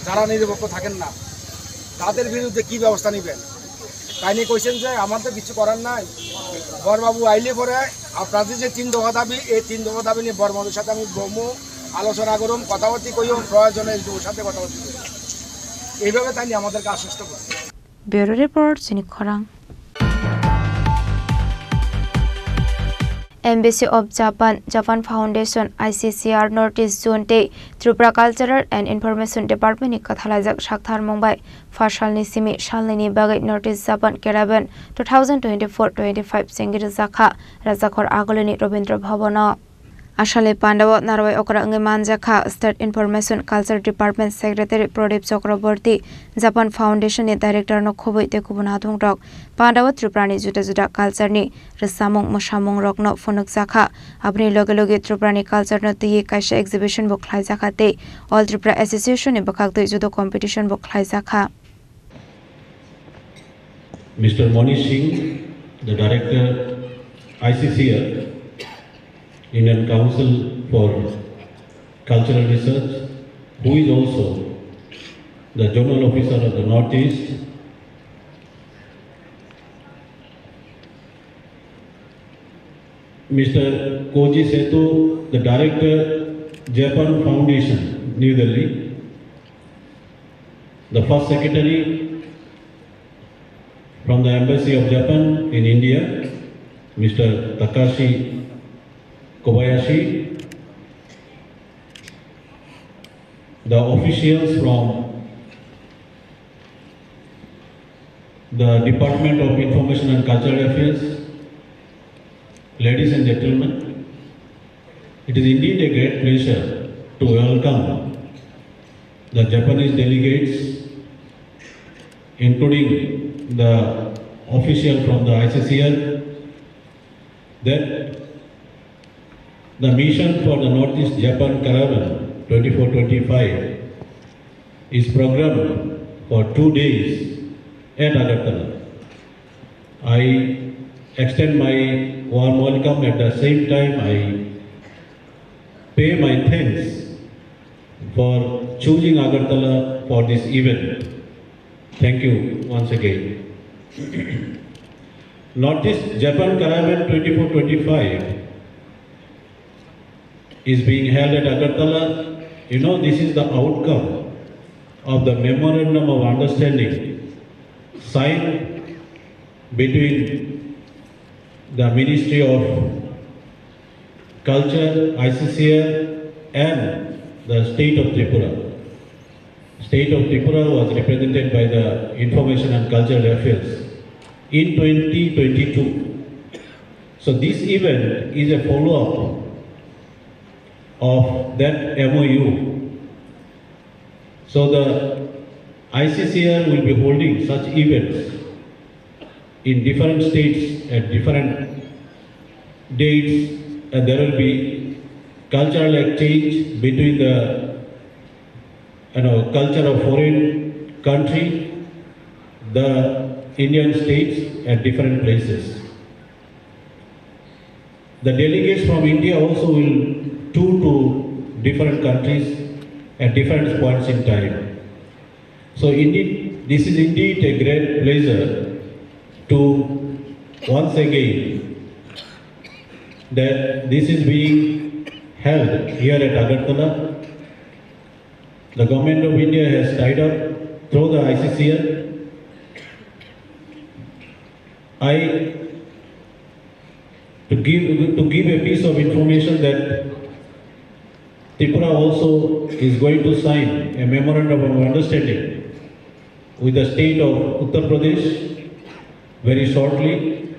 যারা নিরপেক্ষ থাকেন না, তাদের বিরুদ্ধে কি ব্যবস্থা নেবেন? তাই নিয়ে কইছেন যে আমার তো কিছু করার নাই, বড়বাবু আইলে পরে আপনাদের যে তিন দফা দাবি, এই তিন দফা দাবি নিয়ে বড়বাবুর সাথে আমি বমু, আলোচনা করুম, কথাবার্তা কইম, প্রয়োজনে এসডিওর সাথে কথাবার্তা কইম। এইভাবে তাই নিয়ে আমাদেরকে আশ্বস্ত করছে। Bureau Report, chini khorang. Embassy of Japan, Japan Foundation, I C C R North East Zone tei Tripura Cultural and Information Department ni kwthalaijak saktharmung bai phasalni simi salnini bagwi North East Japan Caravan two thousand twenty-four twenty-five chengwi rwjakha Rajakhor Agulini Rabindra Bhavan o. Asalni pandao narwai okra wngwi manjakha State Information Culture Department Secretary Pradip Chakraborty, Japan Foundation ni Director no khobwi tei kubun adungrok. Pandao Tripura ni juda juda culture ni rwchapmung mwsamungrokno phunukjakha. Aboni loge loge Tripura ni culture no twiwi kaisa exhibition bo khlaijakha tei All Tripura Association ni bwkhaktwi judo competition bo khlaijakha. Mister Moni Singh, the Director, I C C R, Indian Council for Cultural Research, who is also the Zonal Officer of the Northeast, Mister Koji Seto, the Director, Japan Foundation, New Delhi, the First Secretary from the Embassy of Japan in India, Mister Takashi Kobayashi, the officials from the Department of Information and Cultural Affairs, ladies and gentlemen, it is indeed a great pleasure to welcome the Japanese delegates, including the official from the I C C R, that the mission for the Northeast Japan Caravan twenty-four twenty-five is programmed for two days at Agartala. I extend my warm welcome. At the same time, I pay my thanks for choosing Agartala for this event. Thank you once again. Northeast Japan Caravan twenty-four twenty-five is being held at Agartala. You know, this is the outcome of the Memorandum of Understanding signed between the Ministry of Culture, I C C R, and the state of Tripura. State of Tripura was represented by the Information and Cultural Affairs in twenty twenty-two. So this event is a follow-up of that M O U. So the I C C R will be holding such events in different states at different dates, and there will be cultural exchange between the, you know, culture of foreign country, the Indian states at different places. The delegates from India also will tour to different countries at different points in time. So indeed, this is indeed a great pleasure to once again that this is being held here at Agartala. The Government of India has tied up through the I C C R. I to give, to give a piece of information that Tripura also is going to sign a memorandum of understanding with the state of Uttar Pradesh very shortly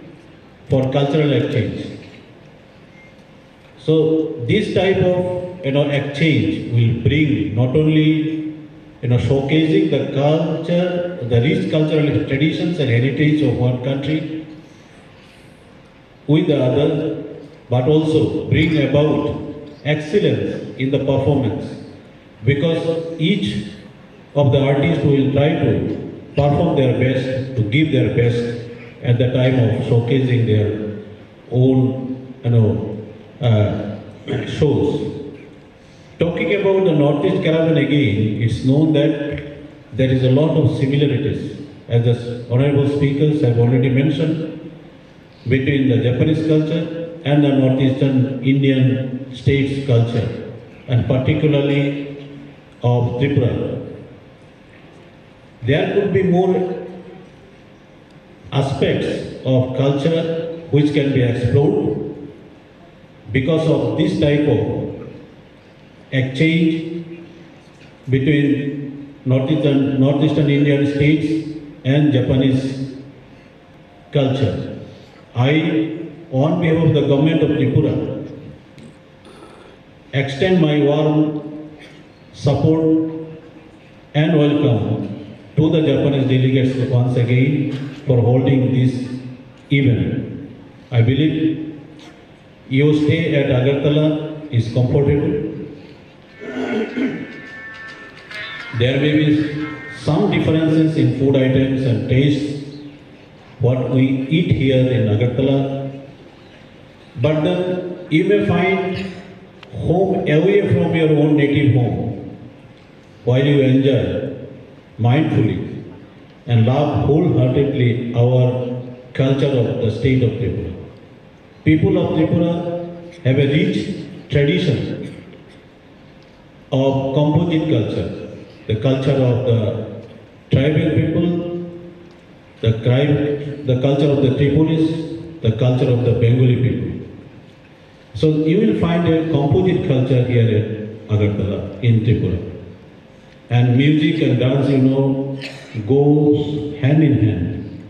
for cultural exchange. So this type of, you know, exchange will bring not only, you know, showcasing the culture, the rich cultural traditions and heritage of one country, with the other, but also bring about excellence in the performance, because each of the artists will try to perform their best, to give their best at the time of showcasing their own, you know, uh, shows. Talking about the Northeast Caravan again, it's known that there is a lot of similarities, as the honorable speakers have already mentioned, between the Japanese culture and the Northeastern Indian states' culture, and particularly of Tripura. There could be more aspects of culture which can be explored because of this type of exchange between Northeastern, Northeastern Indian states and Japanese culture. I, on behalf of the government of Tripura, extend my warm support and welcome to the Japanese delegates once again for holding this event. I believe your stay at Agartala is comfortable. There may be some differences in food items and tastes, what we eat here in Agartala, but then you may find home away from your own native home while you enjoy mindfully and love wholeheartedly our culture of the state of Tripura. People of Tripura have a rich tradition of composite culture, the culture of the tribal people, the tribe, the culture of the Tripolis, the culture of the Bengali people. So you will find a composite culture here at Agartala in Tripura. And music and dance, you know, goes hand in hand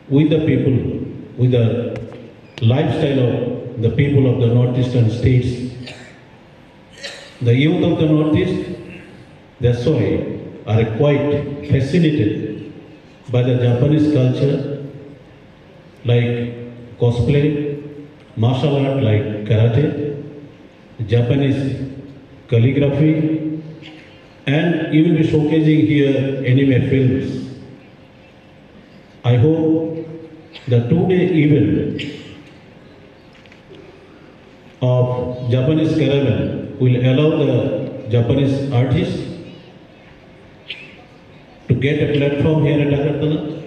with the people, with the lifestyle of the people of the northeastern states. The youth of the Northeast, that's why, are quite fascinated by the Japanese culture, like cosplay, martial art like karate, Japanese calligraphy, and you will be showcasing here anime films. I hope the two-day event of Japanese Caravan will allow the Japanese artists to get a platform here at Agartala.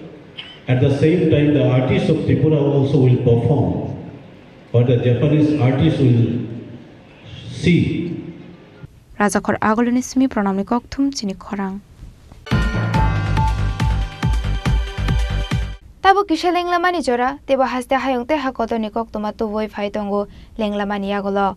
At the same time, the artists of Tripura also will perform, but the Japanese artists will see. Rajakhor Agulini simi pranamni kokthum chini khorang. Tabuk kisa lenglamani jora, teibo haste hayung tei ha kotorni koktwma tubui phai tongo lenglamani yagulo.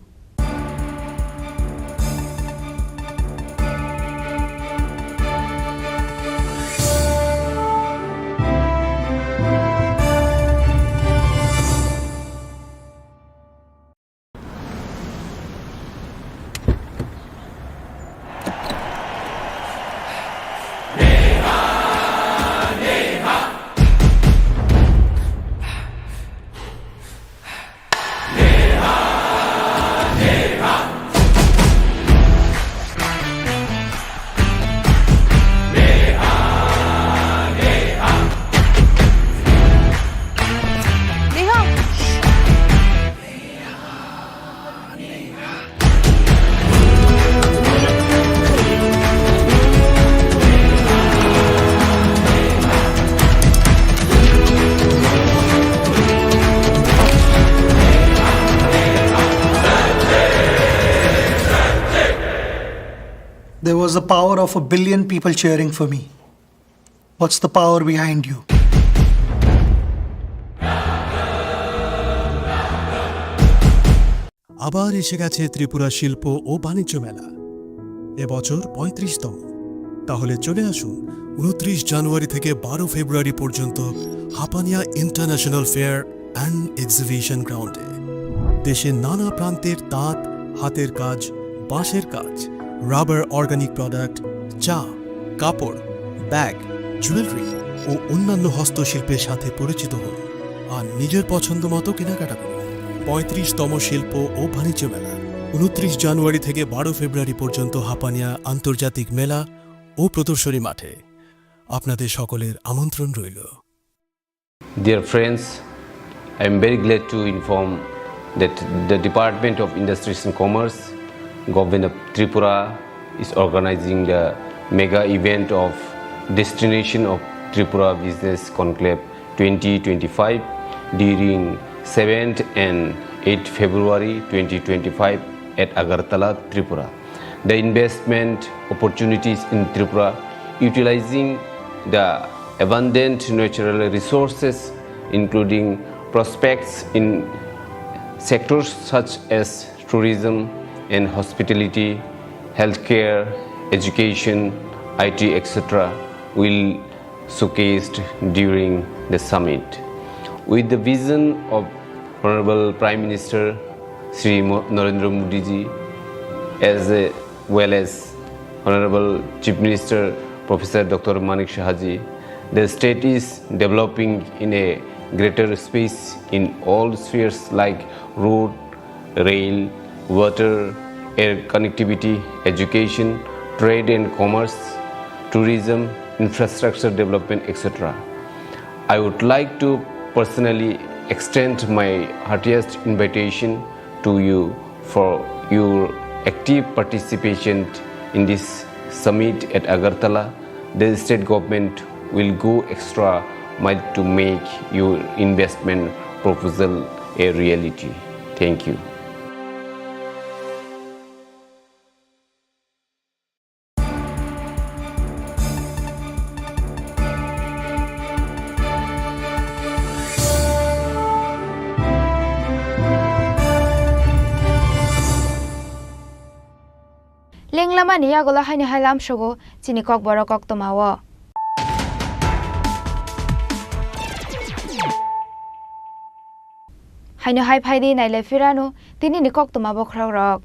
What's the power of a billion people cheering for me? What's the power behind you? আবার এসে গেছে ত্রিপুরা শিল্প ও বাণিজ্য মেলা, এবছর পঁয়ত্রিশতম। তাহলে চলে আসুন উনত্রিশ জানুয়ারি থেকে বারো ফেব্রুয়ারি পর্যন্ত Hapania international fair and exhibition গ্রাউন্ডে। দেশের নানা প্রান্তের তাঁত, হাতের কাজ, বাঁশের কাজ, রাবার, অর্গানিক প্রোডাক্ট, চা, কাপড়, ব্যাগ, জুয়েলারি ও অন্যান্য হস্তশিল্পের সাথে পরিচিত হন আর নিজের পছন্দ মতো কেনাকাটা করুন। পঁয়ত্রিশতম শিল্প ও বাণিজ্য মেলা, উনত্রিশ জানুয়ারি থেকে বারো ফেব্রুয়ারি পর্যন্ত হাপানিয়া আন্তর্জাতিক মেলা ও প্রদর্শনী মাঠে। আপনাদের সকলের আমন্ত্রণ রইল। Dear friends, I am very glad to inform that the Department of Industries and Commerce, Government of Tripura, is organizing the mega event of Destination of Tripura Business Conclave twenty twenty-five during seventh and eighth February twenty twenty-five at Agartala, Tripura. The investment opportunities in Tripura, utilizing the abundant natural resources, including prospects in sectors such as tourism and hospitality, healthcare, education, I T, et cetera, will showcased during the summit. With the vision of Honorable Prime Minister Shri Mo-, Narendra Modi ji, as a well as Honorable Chief Minister Professor Doctor Manik Saha ji, the state is developing in a greater space in all spheres like road, rail, water, air connectivity, education, trade and commerce, tourism, infrastructure development, et cetera. I would like to personally extend my heartiest invitation to you for your active participation in this summit at Agartala. The state government will go extra mile to make your investment proposal a reality. Thank you. Lenglamani yagulo haino hai lamsogo chini kokborok koktwmao. Haino hai phaidi nailai phirano tinini koktwma bokhorokrok.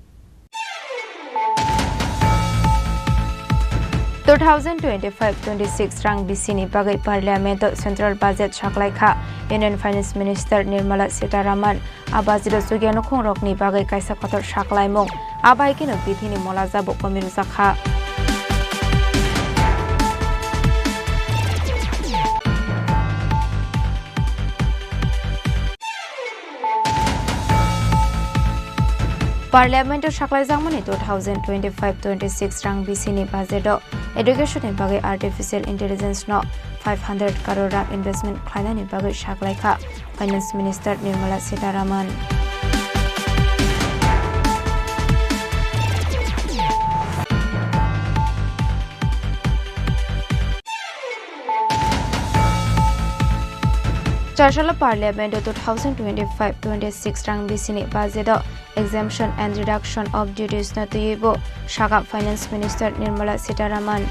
Two thousand twenty-five twenty-six rang bisini bagwi Parliament o Central Budget saklaikha Union Finance Minister Nirmala Sitharaman. A budget o chukya nukhungrokni bagwi kaisa kotor saklaimung. A bai kheno bithini mola jabo komi rwjakha. Parliament o saklaijakmani two thousand twenty-five twenty-six rang bisini budget o education ni bagwi artificial intelligence no five hundred crore rang investment khlainani bagwi saklaikha Finance Minister Nirmala Sitharaman. Chasala Parliament o two thousand twenty-five twenty-six rang bisini budget o exemption and reduction of duties no twiwi bo sakha Finance Minister Nirmala Sitharaman.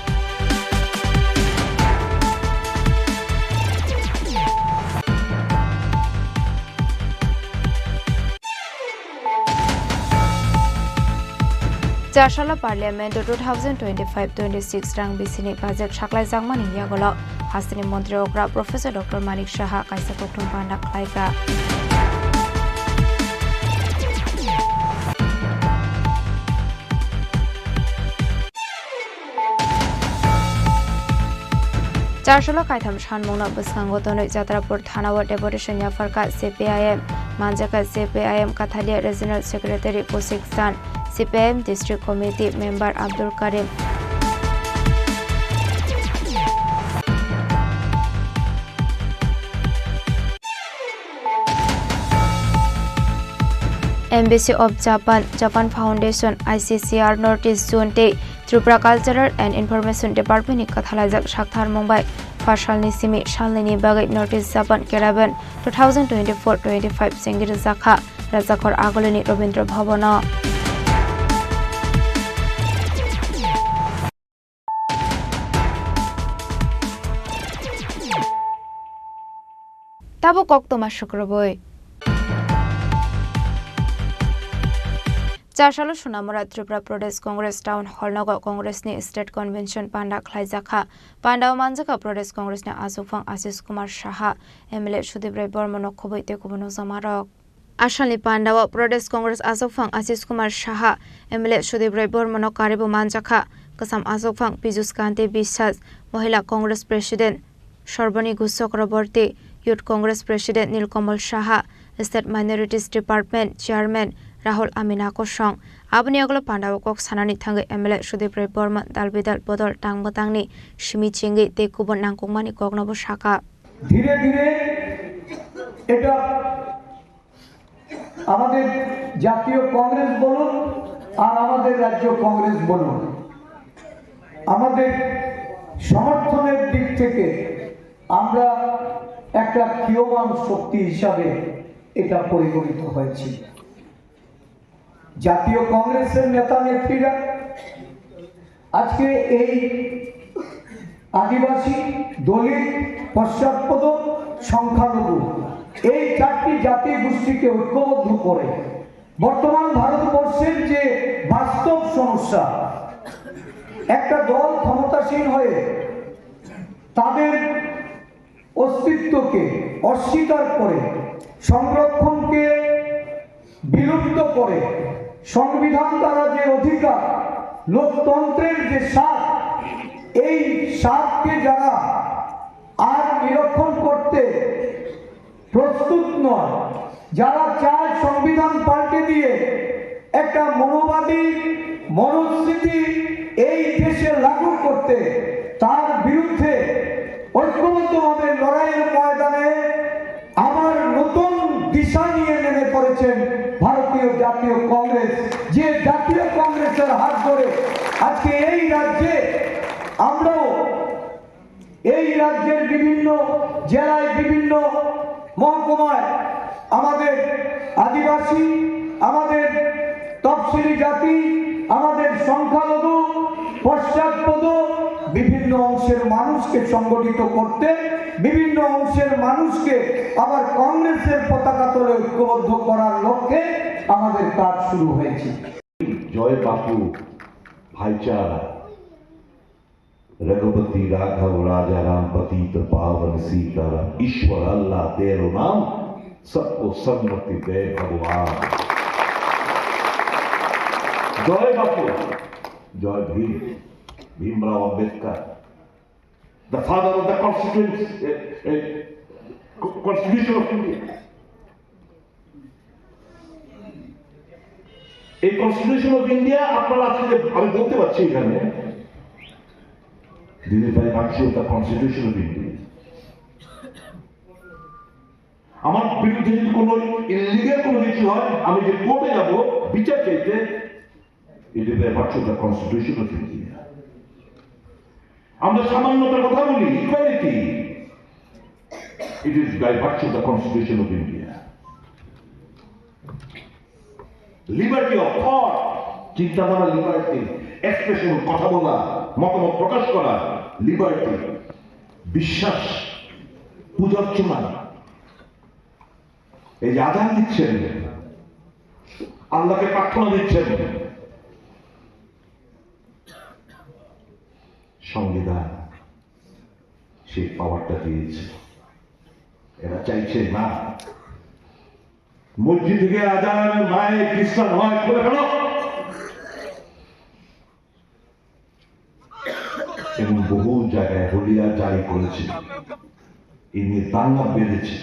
Chasala Parliament o two thousand twenty-five twenty-six rang bisini budget saklaijakmani yagulo hasteni montri okra Professor Doctor Manik Saha kaisa kokthum panda khlaikha. Chasala kaitham sanmungno bwskango tonwi Jatrapur thanao deputation yapharkha C P I M, manjakha C P I M Kathalia Regional Secretary Kaushik Chan, C P I M District Committee Member Abdul Karim. Embassy of Japan, Japan Foundation, I C C R North East Zone tei Tripura Cultural and Information Department ni kwthalaijak sakthar mung bai pha salni simi salnini bagwi North East Japan Caravan two thousand twenty-four twenty-five chengwi rwjakha. Rwjakkhor Agulini Rabindra Bhavan o. Tabuk koktwma sukrubwi. Chasalo Sonamura Tripura Pradesh Congress Town Hall nogo Congress ni State Convention panda khlaijakha. Panda o manjakha Pradesh Congress ni achukphang Ashish Kumar Saha, M L A Sudip Rai Borma no khobwi tei kubun nokjakmarok. Asalni panda o Pradesh Congress achukphang Ashish Kumar Saha, M L A Sudip Rai Borma no karibo manjakha. Kwcham achukphang Piyush Kanti Biswas, Mohila Congress President Sarbani Ghosh Chakraborty, Youth Congress President Nilkamal Saha, State Minorities Department Chairman Rahul Amina kosong. Aboni yagulo panda o kok sanani thangwi M L A Sudip Rai Borma dal bidal bodol tang bwtangni simi chengwi tei kubun nangkukmani koknobo sakha. ধীরে ধীরে এটা আমাদের জাতীয় কংগ্রেস বলুন আর আমাদের রাজ্য কংগ্রেস বলুন, আমাদের সমর্থনের দিক থেকে আমরা একটা ক্ষীয়মান শক্তি হিসাবে এটা পরিগণিত হয়েছি। জাতীয় কংগ্রেসের নেতা নেত্রীরা আজকে এই আদিবাসী, দলিত, পশ্চাৎপদ, সংখ্যালঘু, এই চারটি জাতি গোষ্ঠীকে ঐক্যবদ্ধ করে বর্তমান ভারতবর্ষের যে বাস্তব সমস্যা, একটা দল ক্ষমতাসীন হয়ে তাদের অস্তিত্বকে অস্বীকার করে, সংরক্ষণকে বিলুপ্ত করে, সংবিধান দ্বারা যে অধিকার, লোকতন্ত্রের যে স্বাদ, এই স্বাদকে যারা আর নিরীক্ষণ করতে প্রস্তুত নয়, যারা চায় সংবিধান পাল্টে দিয়ে একটা মনোবাদী মনস্থিতি এই দেশে লাগু করতে, তার বিরুদ্ধে ঐক্যবদ্ধভাবে লড়াইয়ের ময়দানে আবার নতুন দিশা নিয়ে নেমে পড়েছেন ভারতীয় জাতীয় কংগ্রেস। যে জাতীয় কংগ্রেসের হাত ধরে আজকে এই রাজ্যে আমরাও এই রাজ্যের বিভিন্ন জেলায়, বিভিন্ন মহকুমায় আমাদের আদিবাসী, আমাদের তফসিলি জাতি, আমাদের সংখ্যালঘু, পশ্চাৎপদ বিভিন্ন অংশের মানুষকে সংগঠিত করতে, বিভিন্ন অংশের মানুষকে আবার কংগ্রেসের পতাকা তলে ঐক্যবদ্ধ করার লক্ষ্যে আমাদের কাজ শুরু হয়েছে। জয় বাপু, ভাইচারা। रघुपति राघव राजा राम पतित पावन सीताराम। ईश्वर अल्लाह तेरो नाम, सबको सन्मति दे भगवान। জয় বাপু, জয় ভীম, ভীমরাও Ambedkar, the father of the constitution, eh, eh, co-, constitution of India। এই কনস্টিটিউশন অফ ইন্ডিয়া আপনারা আজকে যে আমি বলতে পারছি এখানে, this is by virtue of the constitution of India। আমার বিরুদ্ধে যদি কোনো ইলিগাল কোনো কিছু হয়, আমি যে কোর্টে যাব বিচার চাইতে, it is by virtue of the constitution of India। আমরা সামান্যতার কথা বলি, equality, it is by virtue of the constitution of India। Liberty of thought, চিন্তাধারা লিবার্টি, এক্সপ্রেশন, কথা বলা, মতামত প্রকাশ করা, লিবার্টি, বিশ্বাস, পূজার্চনা, এই যে আজান দিচ্ছেন, আল্লাহকে প্রার্থনা দিচ্ছেন, সংবিধান সেই পাওয়ারটা দিয়েছে। এরা চাইছে না। মসজিদ থেকে আজান, মাইক, খ্রিস্টান হয়, খুলে ফেলো। এবং বহু জায়গায় হুলিয়া জারি করেছে, এ নিয়ে দাঙ্গা বেঁধেছে।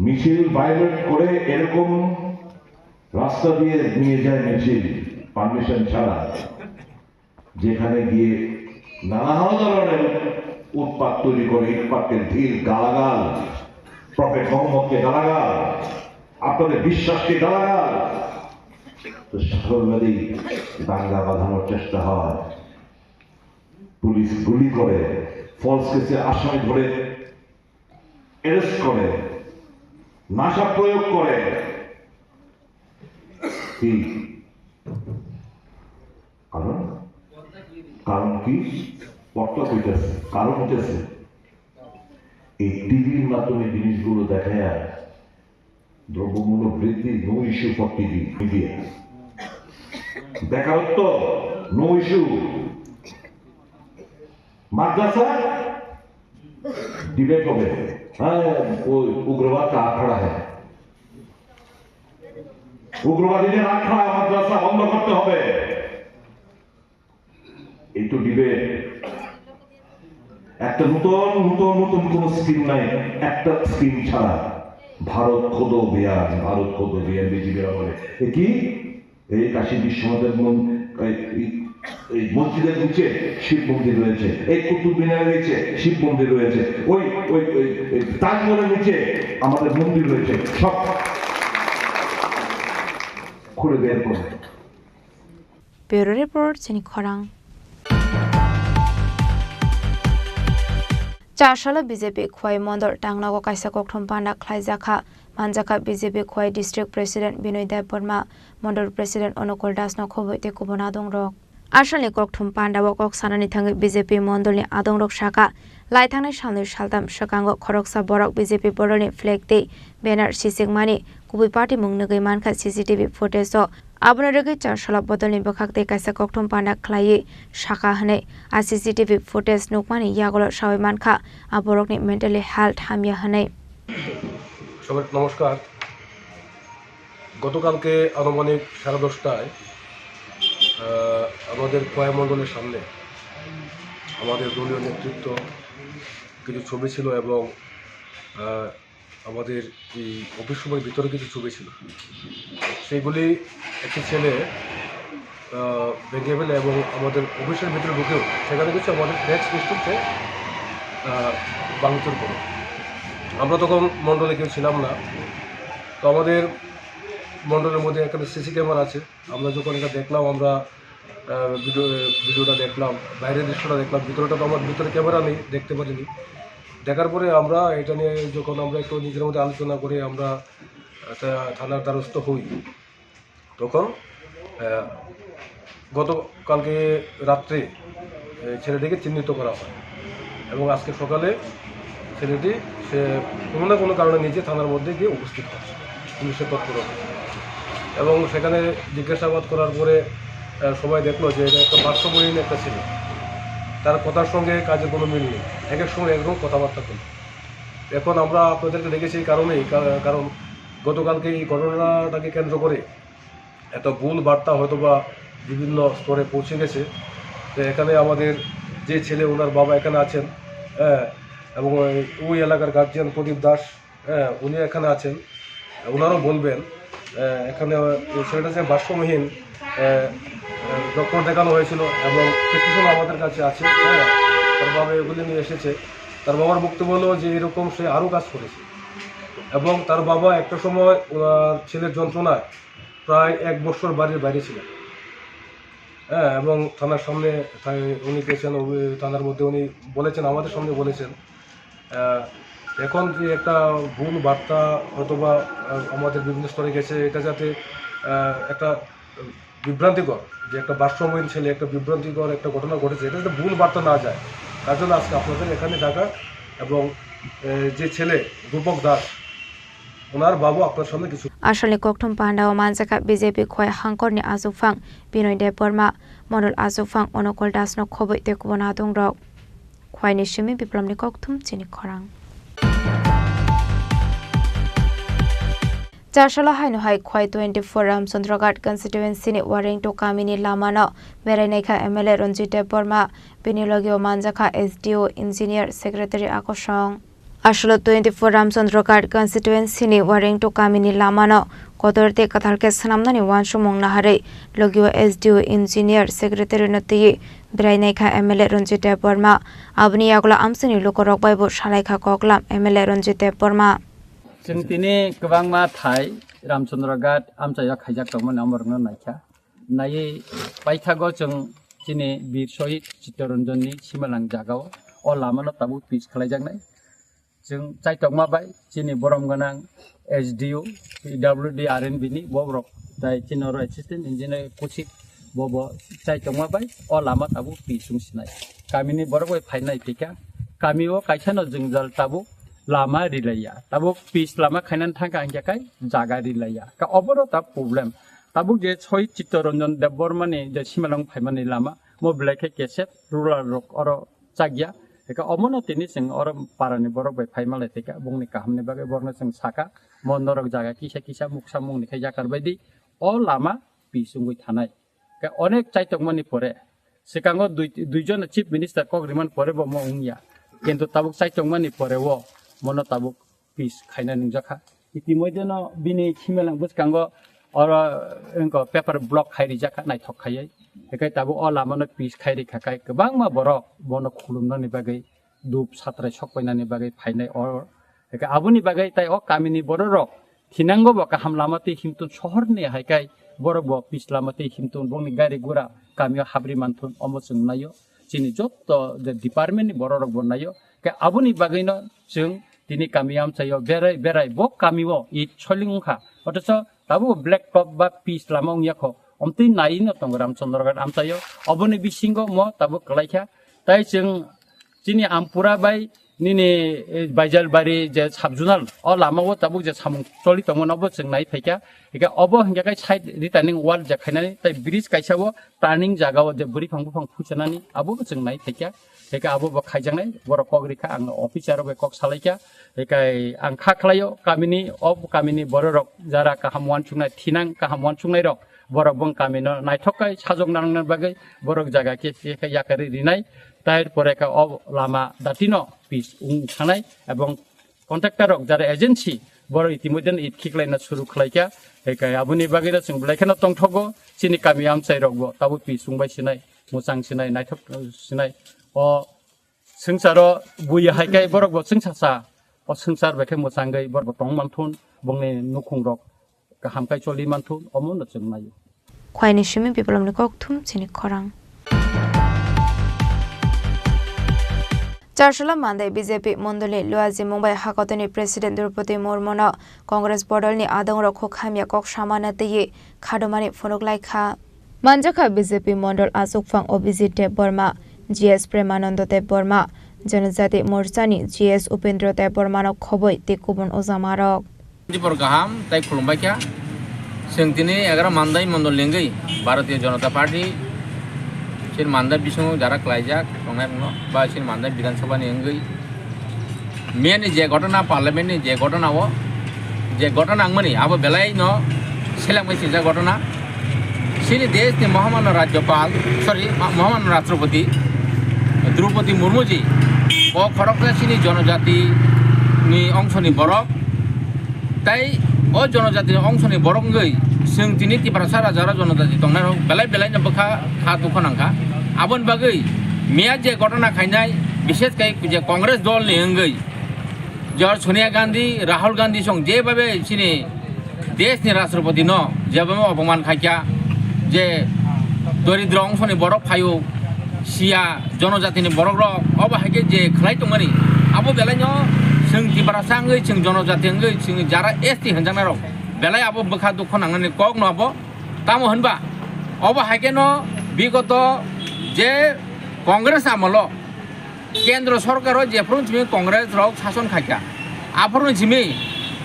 মিছিল ভায়োলেট করে এরকম রাস্তা দিয়ে নিয়ে যায় মিছিল, পারমিশন ছাড়া, যেখানে গিয়ে নানা ধরনের উৎপাত তৈরি করে, ইটপাটকেল, ঢিল, গালাগাল, প্রফেট মোহাম্মদকে গালাগাল, আপনাদের বিশ্বাসকে গালাগাল। তো সকলবারই দাঙ্গা বাঁধানোর চেষ্টা হয়, পুলিশ গুলি করে, ফলস কেসে আসামি ধরে অ্যারেস্ট করে, নাশা প্রয়োগ করে। কি কারণ? কারণ কি? পথটা কইতাছে, কারণ হইতেছে এই টিভির মাধ্যমে জিনিসগুলো দেখায়। দ্রব্যমূল্য বৃদ্ধি, no issue for TV media. বেকারত্ব, no issue। মাদ্রাসা, ডিবেট হবে। হ্যাঁ, ওই উগ্রবাদ কা আখড়া হ্যায়। উগ্রবাদীদের আখড়া, মাদ্রাসা বন্ধ করতে হবে। এই তো ডিবেট। একটা নতুন নতুন নতুন কোনো স্কিম নাই, একটা স্কিম ছাড়া। ভারত খোদো বিয়ান, ভারত খোদো বিয়ান, বিজেপির আমলে। এ কি? এই কাশী বিশ্বনাথের মন-, এই, এই, এই মসজিদের নিচে শিব মন্দির রয়েছে, এই কুতুব মিনারের নিচে শিব মন্দির রয়েছে, ওই, ওই, ওই, ওই তাজমহলের নিচে আমাদের মন্দির রয়েছে, সব খুলে বের করে। Bureau Report, Chini Khorang. Charsalo B J P Khowai Mondol tangnago kaisa kokthum panda khlaijakha, manjakha B J P Khowai District President Binoy Debbarma, Mondol President Onukul Dasno khoboi tei kubun adongrok. Asalni kokthum pandao kok sanani thangwi B J P Mondolni adongrok sakha, laithangnai salnwi saltam swkango khoroksa borok B J P bodolni flag tei banner sichikmani kubui party mung nugwi mankha C C T V footage-o. Abono rwgwi Charsalo bodolni bwkhak tei kaisa kokthum panda khlaiwi sakha hwnwi a C C T V footage nukmani yagulo sawi mankha a borokni mentally health hamya hwnwi. সবাইকে নমস্কার। গতকালকে আনুমানিক সাড়ে দশটায়, আহ, আমাদের খোয়াই মণ্ডলের সামনে আমাদের দলীয় নেতৃত্ব কিছু ছবি ছিল এবং, আহ, আমাদের এই অফিস রুমের ভিতরে কিছু ছবি ছিল। সেইগুলি একটি ছেলে, আহ, ভেঙে ফেলে এবং আমাদের অফিসের ভিতরে ঢুকেও সেখানে কিছু আমাদের ডেস্ক সিস্টেম সে, আহ, ভাঙচুর করে। আমরা তখন মণ্ডলে কেউ ছিলাম না। তো আমাদের মণ্ডলের মধ্যে এখানে সিসি ক্যামেরা আছে। আমরা যখন এটা দেখলাম, আমরা, আহ, ভিডিও, ভিডিওটা দেখলাম, বাইরের দৃশ্যটা দেখলাম, ভিতরেটা তো আমার ভিতরে ক্যামেরা নেই, দেখতে পারিনি। দেখার পরে আমরা এটা নিয়ে যখন আমরা একটু নিজের মধ্যে আলোচনা করে আমরা একটা থানার দ্বারস্থ হই, তখন, আহ, গতকালকে রাত্রে, আহ, ছেলেটিকে চিহ্নিত করা হয় এবং আজকে সকালে ছেলেটি সে কোনো না কোনো কারণে নিজে থানার মধ্যে গিয়ে উপস্থিত হয় পুলিশের তৎপরতা। এবং সেখানে জিজ্ঞাসাবাদ করার পরে, আহ, সবাই দেখলো যে এটা একটা ভারসাম্যহীন একটা ছেলে, তার কথার সঙ্গে কাজের কোনো মিল নেই, এক এক সময় একরকম কথাবার্তা বলে। এখন আমরা আপনাদেরকে ডেকেছি এই কারণেই, কা-, কারণ গতকালকে এই ঘটনাটাকে কেন্দ্র করে একটা ভুল বার্তা হয়তো বা বিভিন্ন স্তরে পৌঁছে গেছে। তো এখানে আমাদের যে ছেলে, ওনার বাবা এখানে আছেন, হ্যাঁ, এবং ওই, ওই এলাকার গার্জিয়ান প্রদীপ দাস, হ্যাঁ, উনি এখানে আছেন, ওনারও বলবেন। আহ, এখানে ওই ছেলেটা যে ভারসাম্যহীন, আহ, আহ, ডক্টর দেখানো হয়েছিল এবং প্রেসক্রিপশন আমাদের কাছে আছে, হ্যাঁ, তার বাবা এগুলি নিয়ে এসেছে। তার বাবার বক্তব্য হলো যে এরকম সে আরও কাজ করেছে এবং তার বাবা একটা সময় ওনার ছেলের যন্ত্রণায় প্রায় এক বছর বাড়ির বাইরে ছিলেন। হ্যাঁ, এবং থানার সামনে থাই-, উনি গেছেন, ওই থানার মধ্যে উনি বলেছেন, আমাদের সামনে বলেছেন। আহ, এখন যে একটা ভুল বার্তা হয়তো বা, আহ, আমাদের বিভিন্ন স্তরে গেছে, এটা যাতে, আহ, একটা বিভ্রান্তিকর, যে একটা ভারসাম্যহীন ছেলে, একটা বিভ্রান্তিকর একটা ঘটনা ঘটেছে, এটা যাতে ভুল বার্তা না যায়, তার জন্য আজকে আপনাদের এখানে ডাকা। এবং, আহ, যে ছেলে রূপক দাস, ওনার বাবু আপনার সামনে কিছু Asalni kokthum pandao manjakha B J P Khowai hangkorni achukphang Binoy Debbarma, Mondol achukphang Onukul Dasno khoboi tei kubun adongrok. Khwaini simi Biplomni kokthum chini khorang. Charsalo haino hai Khwai twenty-four Ramchandraghat constituency ni Warengto kamini lamano berai naikha M L A Ranjit Debbarma, bini logio manjakha S D O, engineer, secretary akosong. Asolo twenty-four Ramchandraghat constituency ni Warengto kamini lamano kotor tei kwthal khe swnamnani uansukmung naharwi logio S D O, engineer, secretary no twiwi berai naikha M L A Ranjit Debbarma. Aboni yagulo amchaini lukurok bai bo salaikha koklam M L A Ranjit Debbarma. Chwng tini kwbangma thai Ramchandra Ghat amchaio khaijak tongmani amorokno naikha. Naiwi paithago chwng chini Bir Shohid Chittaranjanni simalang jagao o lamano tabuk pitch khlaijaknai. Chwng chaitokma bai chini borom gwnang S D O, P W D, R N B ni bobrok tai chini oro assistant engineer Kuchik bobo chaitokma bai o lama tabuk pitch wng sinai. Kamini borok bai phainai phikha, kamio kaisano jwngjal tabuk lama rilaiya. Tabuk pitch lama khainani thangkha hingkha kai jaga rilaiya. Ka obono ta problem. Tabuk je Shohid Chittaranjan Debbarmani je simalong phaimani lama, mo belai khe kesep rural rok oro chakya. Eka omono tini chwng oro parani borok bai phai malai thika, bongni kahamni bagwi borokno chwng saka, mo norok jaga kisa kisa muksa mungni khe yakar baidi o lama pitch wngwi thanai. Eka onek chaitokmani pore, swkango dui, duijon chief minister kok rimani pore bo mo wngya, kintu tabuk chaitokmani pore o mono tabuk pitch khaina nungjakha. Itimodheno bini khimelang bwskango oro wngkha paper block khai rijak kha naithok khaiwi. Hinkhe tabuk o lamano pitch khai rikha khai kwbangma borok bono khulumnani bagwi dup satrai sokpainani bagwi phainai oro. Hinkhe aboni bagwi tai o kamini bororok thinango bo kaham lama twi himtun sohorni hai khai borok bo pitch lama twi himtun bongni gari gura kamio habri manthun omo chwng naio. Chini jotto je department ni bororok bo naio. Khe aboni bagwino chwng tini kami amchaio berai berai bo kamio it soiling wngkha. Othocho tabuk black top ba pitch lama wngya kho. Omtwi naino tongo Ramchandra Ghat amchaio. Oboni bisingo mo tabuk kwlaikha. Tai chwng chini Ampura bai nini, eh, Baijalbari je subzonal o lama o tabuk je samung choli tongmano bo chwng nai phaikha. Hingkhe obo hingkhe kai side returning wall je khainani tai bridge kaisa o turning jaga o je bwrwi phang buphang phuchanani abo bo chwng nai phaikha. Hingkhe abo bo khaijaknai borok kok rikha ang officer rok bai kok salaikha. Hingkhe ang kha khlaio kamini o kamini bororok jara kaham uansuknai thinang kaham uansuknai rok borok bong kamino naithok kai sajok nangnani bagwi borok jaga khe khe yakarwi rinai. Tai pore khe o lama datino pitch wng thanai ebong contractor rok jara agency borok itimodheno it khiklaina suru khlaikha. Hingkhe aboni bagwino chwng belai kheno tongthogo chini kami amchai rokbo tabuk pitch wngbai sinai, mwchang sinai, naithok sinai. O swngcharo buya hai khe borokbo swngsa sa, o swngchar bai khe mwchangwi borokbo tong manthun, bongni nukhung rok kaham khai choli manthun, omo no chwng naio. Khwaini simi Biplopni kokthum chini khorang. Charchula Mandai B J P mondolni luajimung bai hakotoni President Droupadi Murmuno Congress bodolni adongrok huk hamya kok samana twiwi khadomani phunuk laikha. Manjakha B J P mondol achukphang Abhijit Debbarma, G S Premananda Debbarma, Janajati Morchani G S Upendra Debbarmano khoboi tei kubun ojamarok. Jibor kaham tai khulumbai kha. Chwng tini egaroh Mandai mondol ni wngwi Bharatiya Janata Party chini Mandai bisingo jara klaijak tongnai rokno ba chini Mandai Bidhan Sabha ni wngwi miya ni je ghotona, Parliament ni je ghotona o je ghotona wngmani abo belai no selengbai sinjak ghotona. Chini desh ni Mahamana Rajyapal, sorry, Ma-, Mahamana Rashtrapati Droupadi Murmu ji bo khoroksa chini jonojati ni ongso ni borok. Tai o jonojatini ongsoni borok wngwi chwng tini Tiprasa raja aro jonojati tongnairok belai belai no bwkha kha dukho nangkha. Aboni bagwi miya je ghotona khainai, bishes khai je Congress dol ni wngwi George Sonia Gandhi, Rahul Gandhi song je babe chini desh ni Rashtrapati no je babe oboman khaikha, je doridro ongsoni borok phaio, siya jonojatini borok rok obo hai khe je khlai tongmani, abo belai no chwng Tiprasa wngwi, chwng jonojati wngwi, chwng jara S T hinjaknai rok belai abo bwkha dukho nangnani kok no abo. Tamo hwnba obo hai khe no bigoto je Congress amolo Kendro sorkaro jephuru simi Congress rok sason khaikha, aphuru simi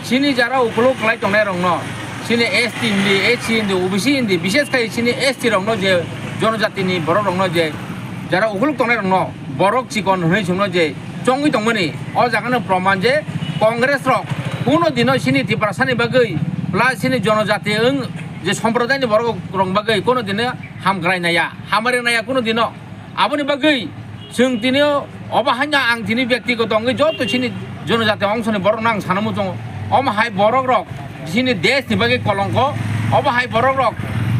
chini jara ukuluk khlai tongnai rokno, chini S T hindi, S C hindi, O B C hindi, bishes khai chini S T rokno je jonojatini borok rokno je jara ukuluk tongnai rokno borok chikon hwnwi chwngno je chongwi tongmani, o jagano proman je Congress rok kuno dino chini Tiprasani bagwi plus chini jonojati wng je somprodayni borok rok bagwi kuno dino hamkrai naya, hamari naya kuno dino. Aboni bagwi chwng tini obo haino ang tini byaktigoto wngwi joto chini jonojati ongsoni borokno ang sana muchungo. Omo hai borok rok chini desh ni bagwi kolongko, obo hai borok rok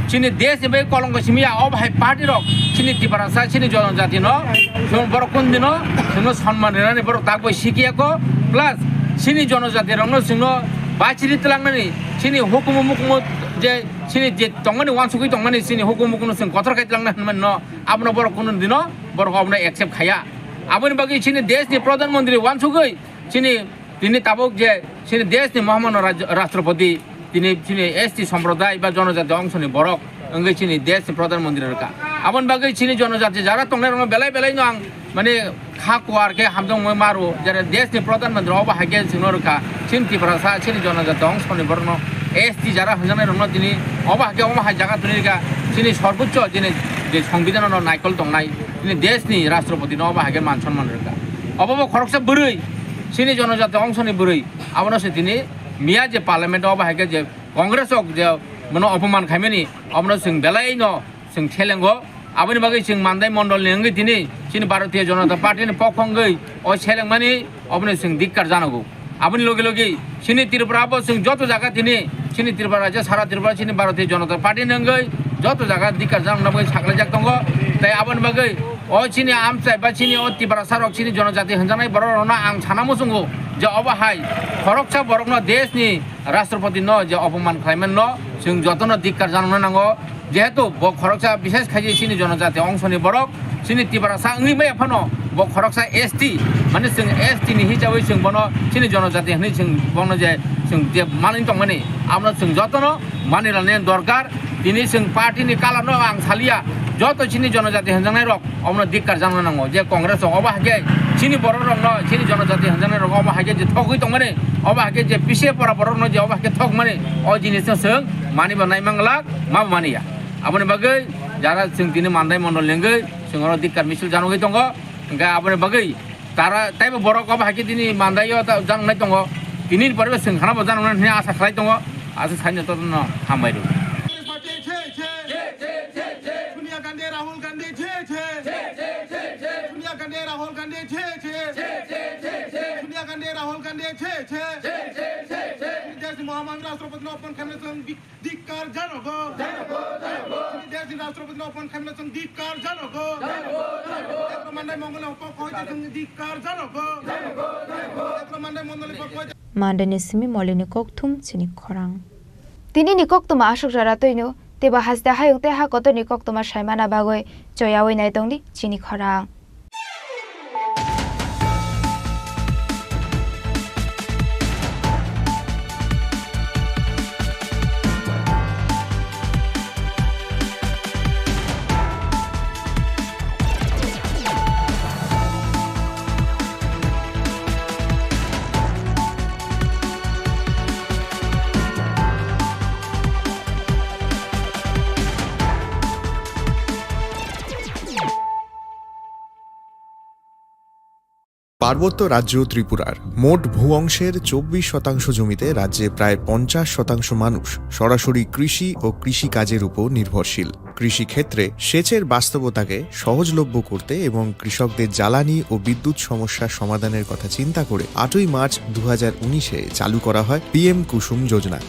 chini desh ni bagwi kolongko simi ya, obo hai party rok chini Tiprasa chini jonojati no chwng borok kun dino chwngno sonman rinani borok tak bai sikiyako, plus chini jonojati rokno chwngno bachiri tlangnani Chini hukumu mukumu je chini je tongmani, wansugwi tongmani chini hukumu mukumu chwng kotor khai twlangna hwnmani no, abono borok kunu dino borok abono accept khaya. Aboni bagwi chini deshni pradhan mantri wansugwi chini, tini tabuk je chini deshni mohamano raj-, rashtrapati, tini chini S T somproday ba jonojati ongsoni borok wngwi chini deshni pradhan mantri rwkha. Aboni bagwi chini jonojati jara tongnai rokno belai belai no ang mane kha kuar khe hamjakmani maro, jera deshni pradhan mantri obo hai khe chwngno rwkha, chini Tiprasa, chini jonojati ongsoni borokno, S T jara hwnjaknai rokno tini obo hai khe omo hai jaga tuni rwkha, chini sorbochcho chini je songbidhano naikol tongnai, chini deshni rashtrapatino obo hai khe man sonman rwkha. Obo bo khoroksa bwrwi, chini jonojati ongsoni bwrwi, abono se tini miya je parliament obo hai khe je Congress rok je bono opoman khaimani, obono chwng belai no chwng selengo. Aboni bagwi chwng Mandai mondolni wngwi tini chini Bharatiya Janata Party ni pokho wngwi o selengmani, oboni chwng dikkar janogo. Aboni logi logi chini Tripura bo chwng joto jaga tini chini Tripura rajya sara Tripura chini Bharatiya Janata Party ni wngwi joto jaga dikkar janokna bagwi saklaijak tongo. Tai aboni bagwi o chini amchai ba chini o Tiprasa rok chini jonojati hwnjaknai borok rokno ang sana muchungo je obo hai khoroksa borokno deshni rashtrapati no je opoman khlaimani no chwng jotono dikkar janokna nango. Jehetu bo khoroksa bishes khai je chini jonojati ongsoni borok, chini Tiprasa wngwi maya phano bo khoroksa S T, mane chwng S T ni hisabwi chwng bono chini jonojati hwnwi chwng bono je chwng je manwi tongmani, abono chwng jotono mani rwna dorkar. Tini chwng party ni colour no ang salia, joto chini jonojati hwnjaknai rok omono dikkar jakna nango je Congress rok obo hai khe chini borok rokno, chini jonojati hwnjaknai rok obo hai khe je thogwi tongmani, obo hai khe je pise pora borok no je obo hai khe thokmani, o jinis no chwng mani bo nai manglak, ma bo mani ya. Aboni bagwi jara chwng tini Mandai mondol ni wngwi chwng oro dikkar misil janogwi tongo, hwnkhe aboni bagwi tara taibo borok obo hai khe tini Mandai o ta janoknai tongo, tini ni pore bo chwng khana bo janoknai hwnwi asa khlai tongo, aswk saino totono hambai rw. Sonia Gandhi, Rahul Gandhi, jai jai. Sonia Gandhi, Rahul Gandhi, jai jai. Sonia Gandhi, Rahul Gandhi, jai jai. Chini deshni mohamani rashtrapatino opoman khaimani chwng dik-, dikkar janogo. Chini deshni rashtrapatino opoman khaimani chwng dikkar janogo. Ekro Mandai mondolni pokho hoite chwng dikkar janogo. Ekro Mandai mondolni pokho hoite. Mandai ni simi Molini kokthum chini khorang. Tini ni koktwma aswk jora twino, teibo haste hayung tei ha kotor ni koktwma saimana bagwi choyawi nai tongdi chini khorang. পার্বত্য রাজ্য ত্রিপুরার মোট ভূ অংশের চব্বিশ শতাংশ জমিতে রাজ্যে প্রায় পঞ্চাশ শতাংশ মানুষ সরাসরি কৃষি ও কৃষিকাজের উপর নির্ভরশীল। কৃষিক্ষেত্রে সেচের বাস্তবতাকে সহজলভ্য করতে এবং কৃষকদের জ্বালানি ও বিদ্যুৎ সমস্যা সমাধানের কথা চিন্তা করে আটই মার্চ দু হাজার উনিশে চালু করা হয় পিএম কুসুম যোজনা।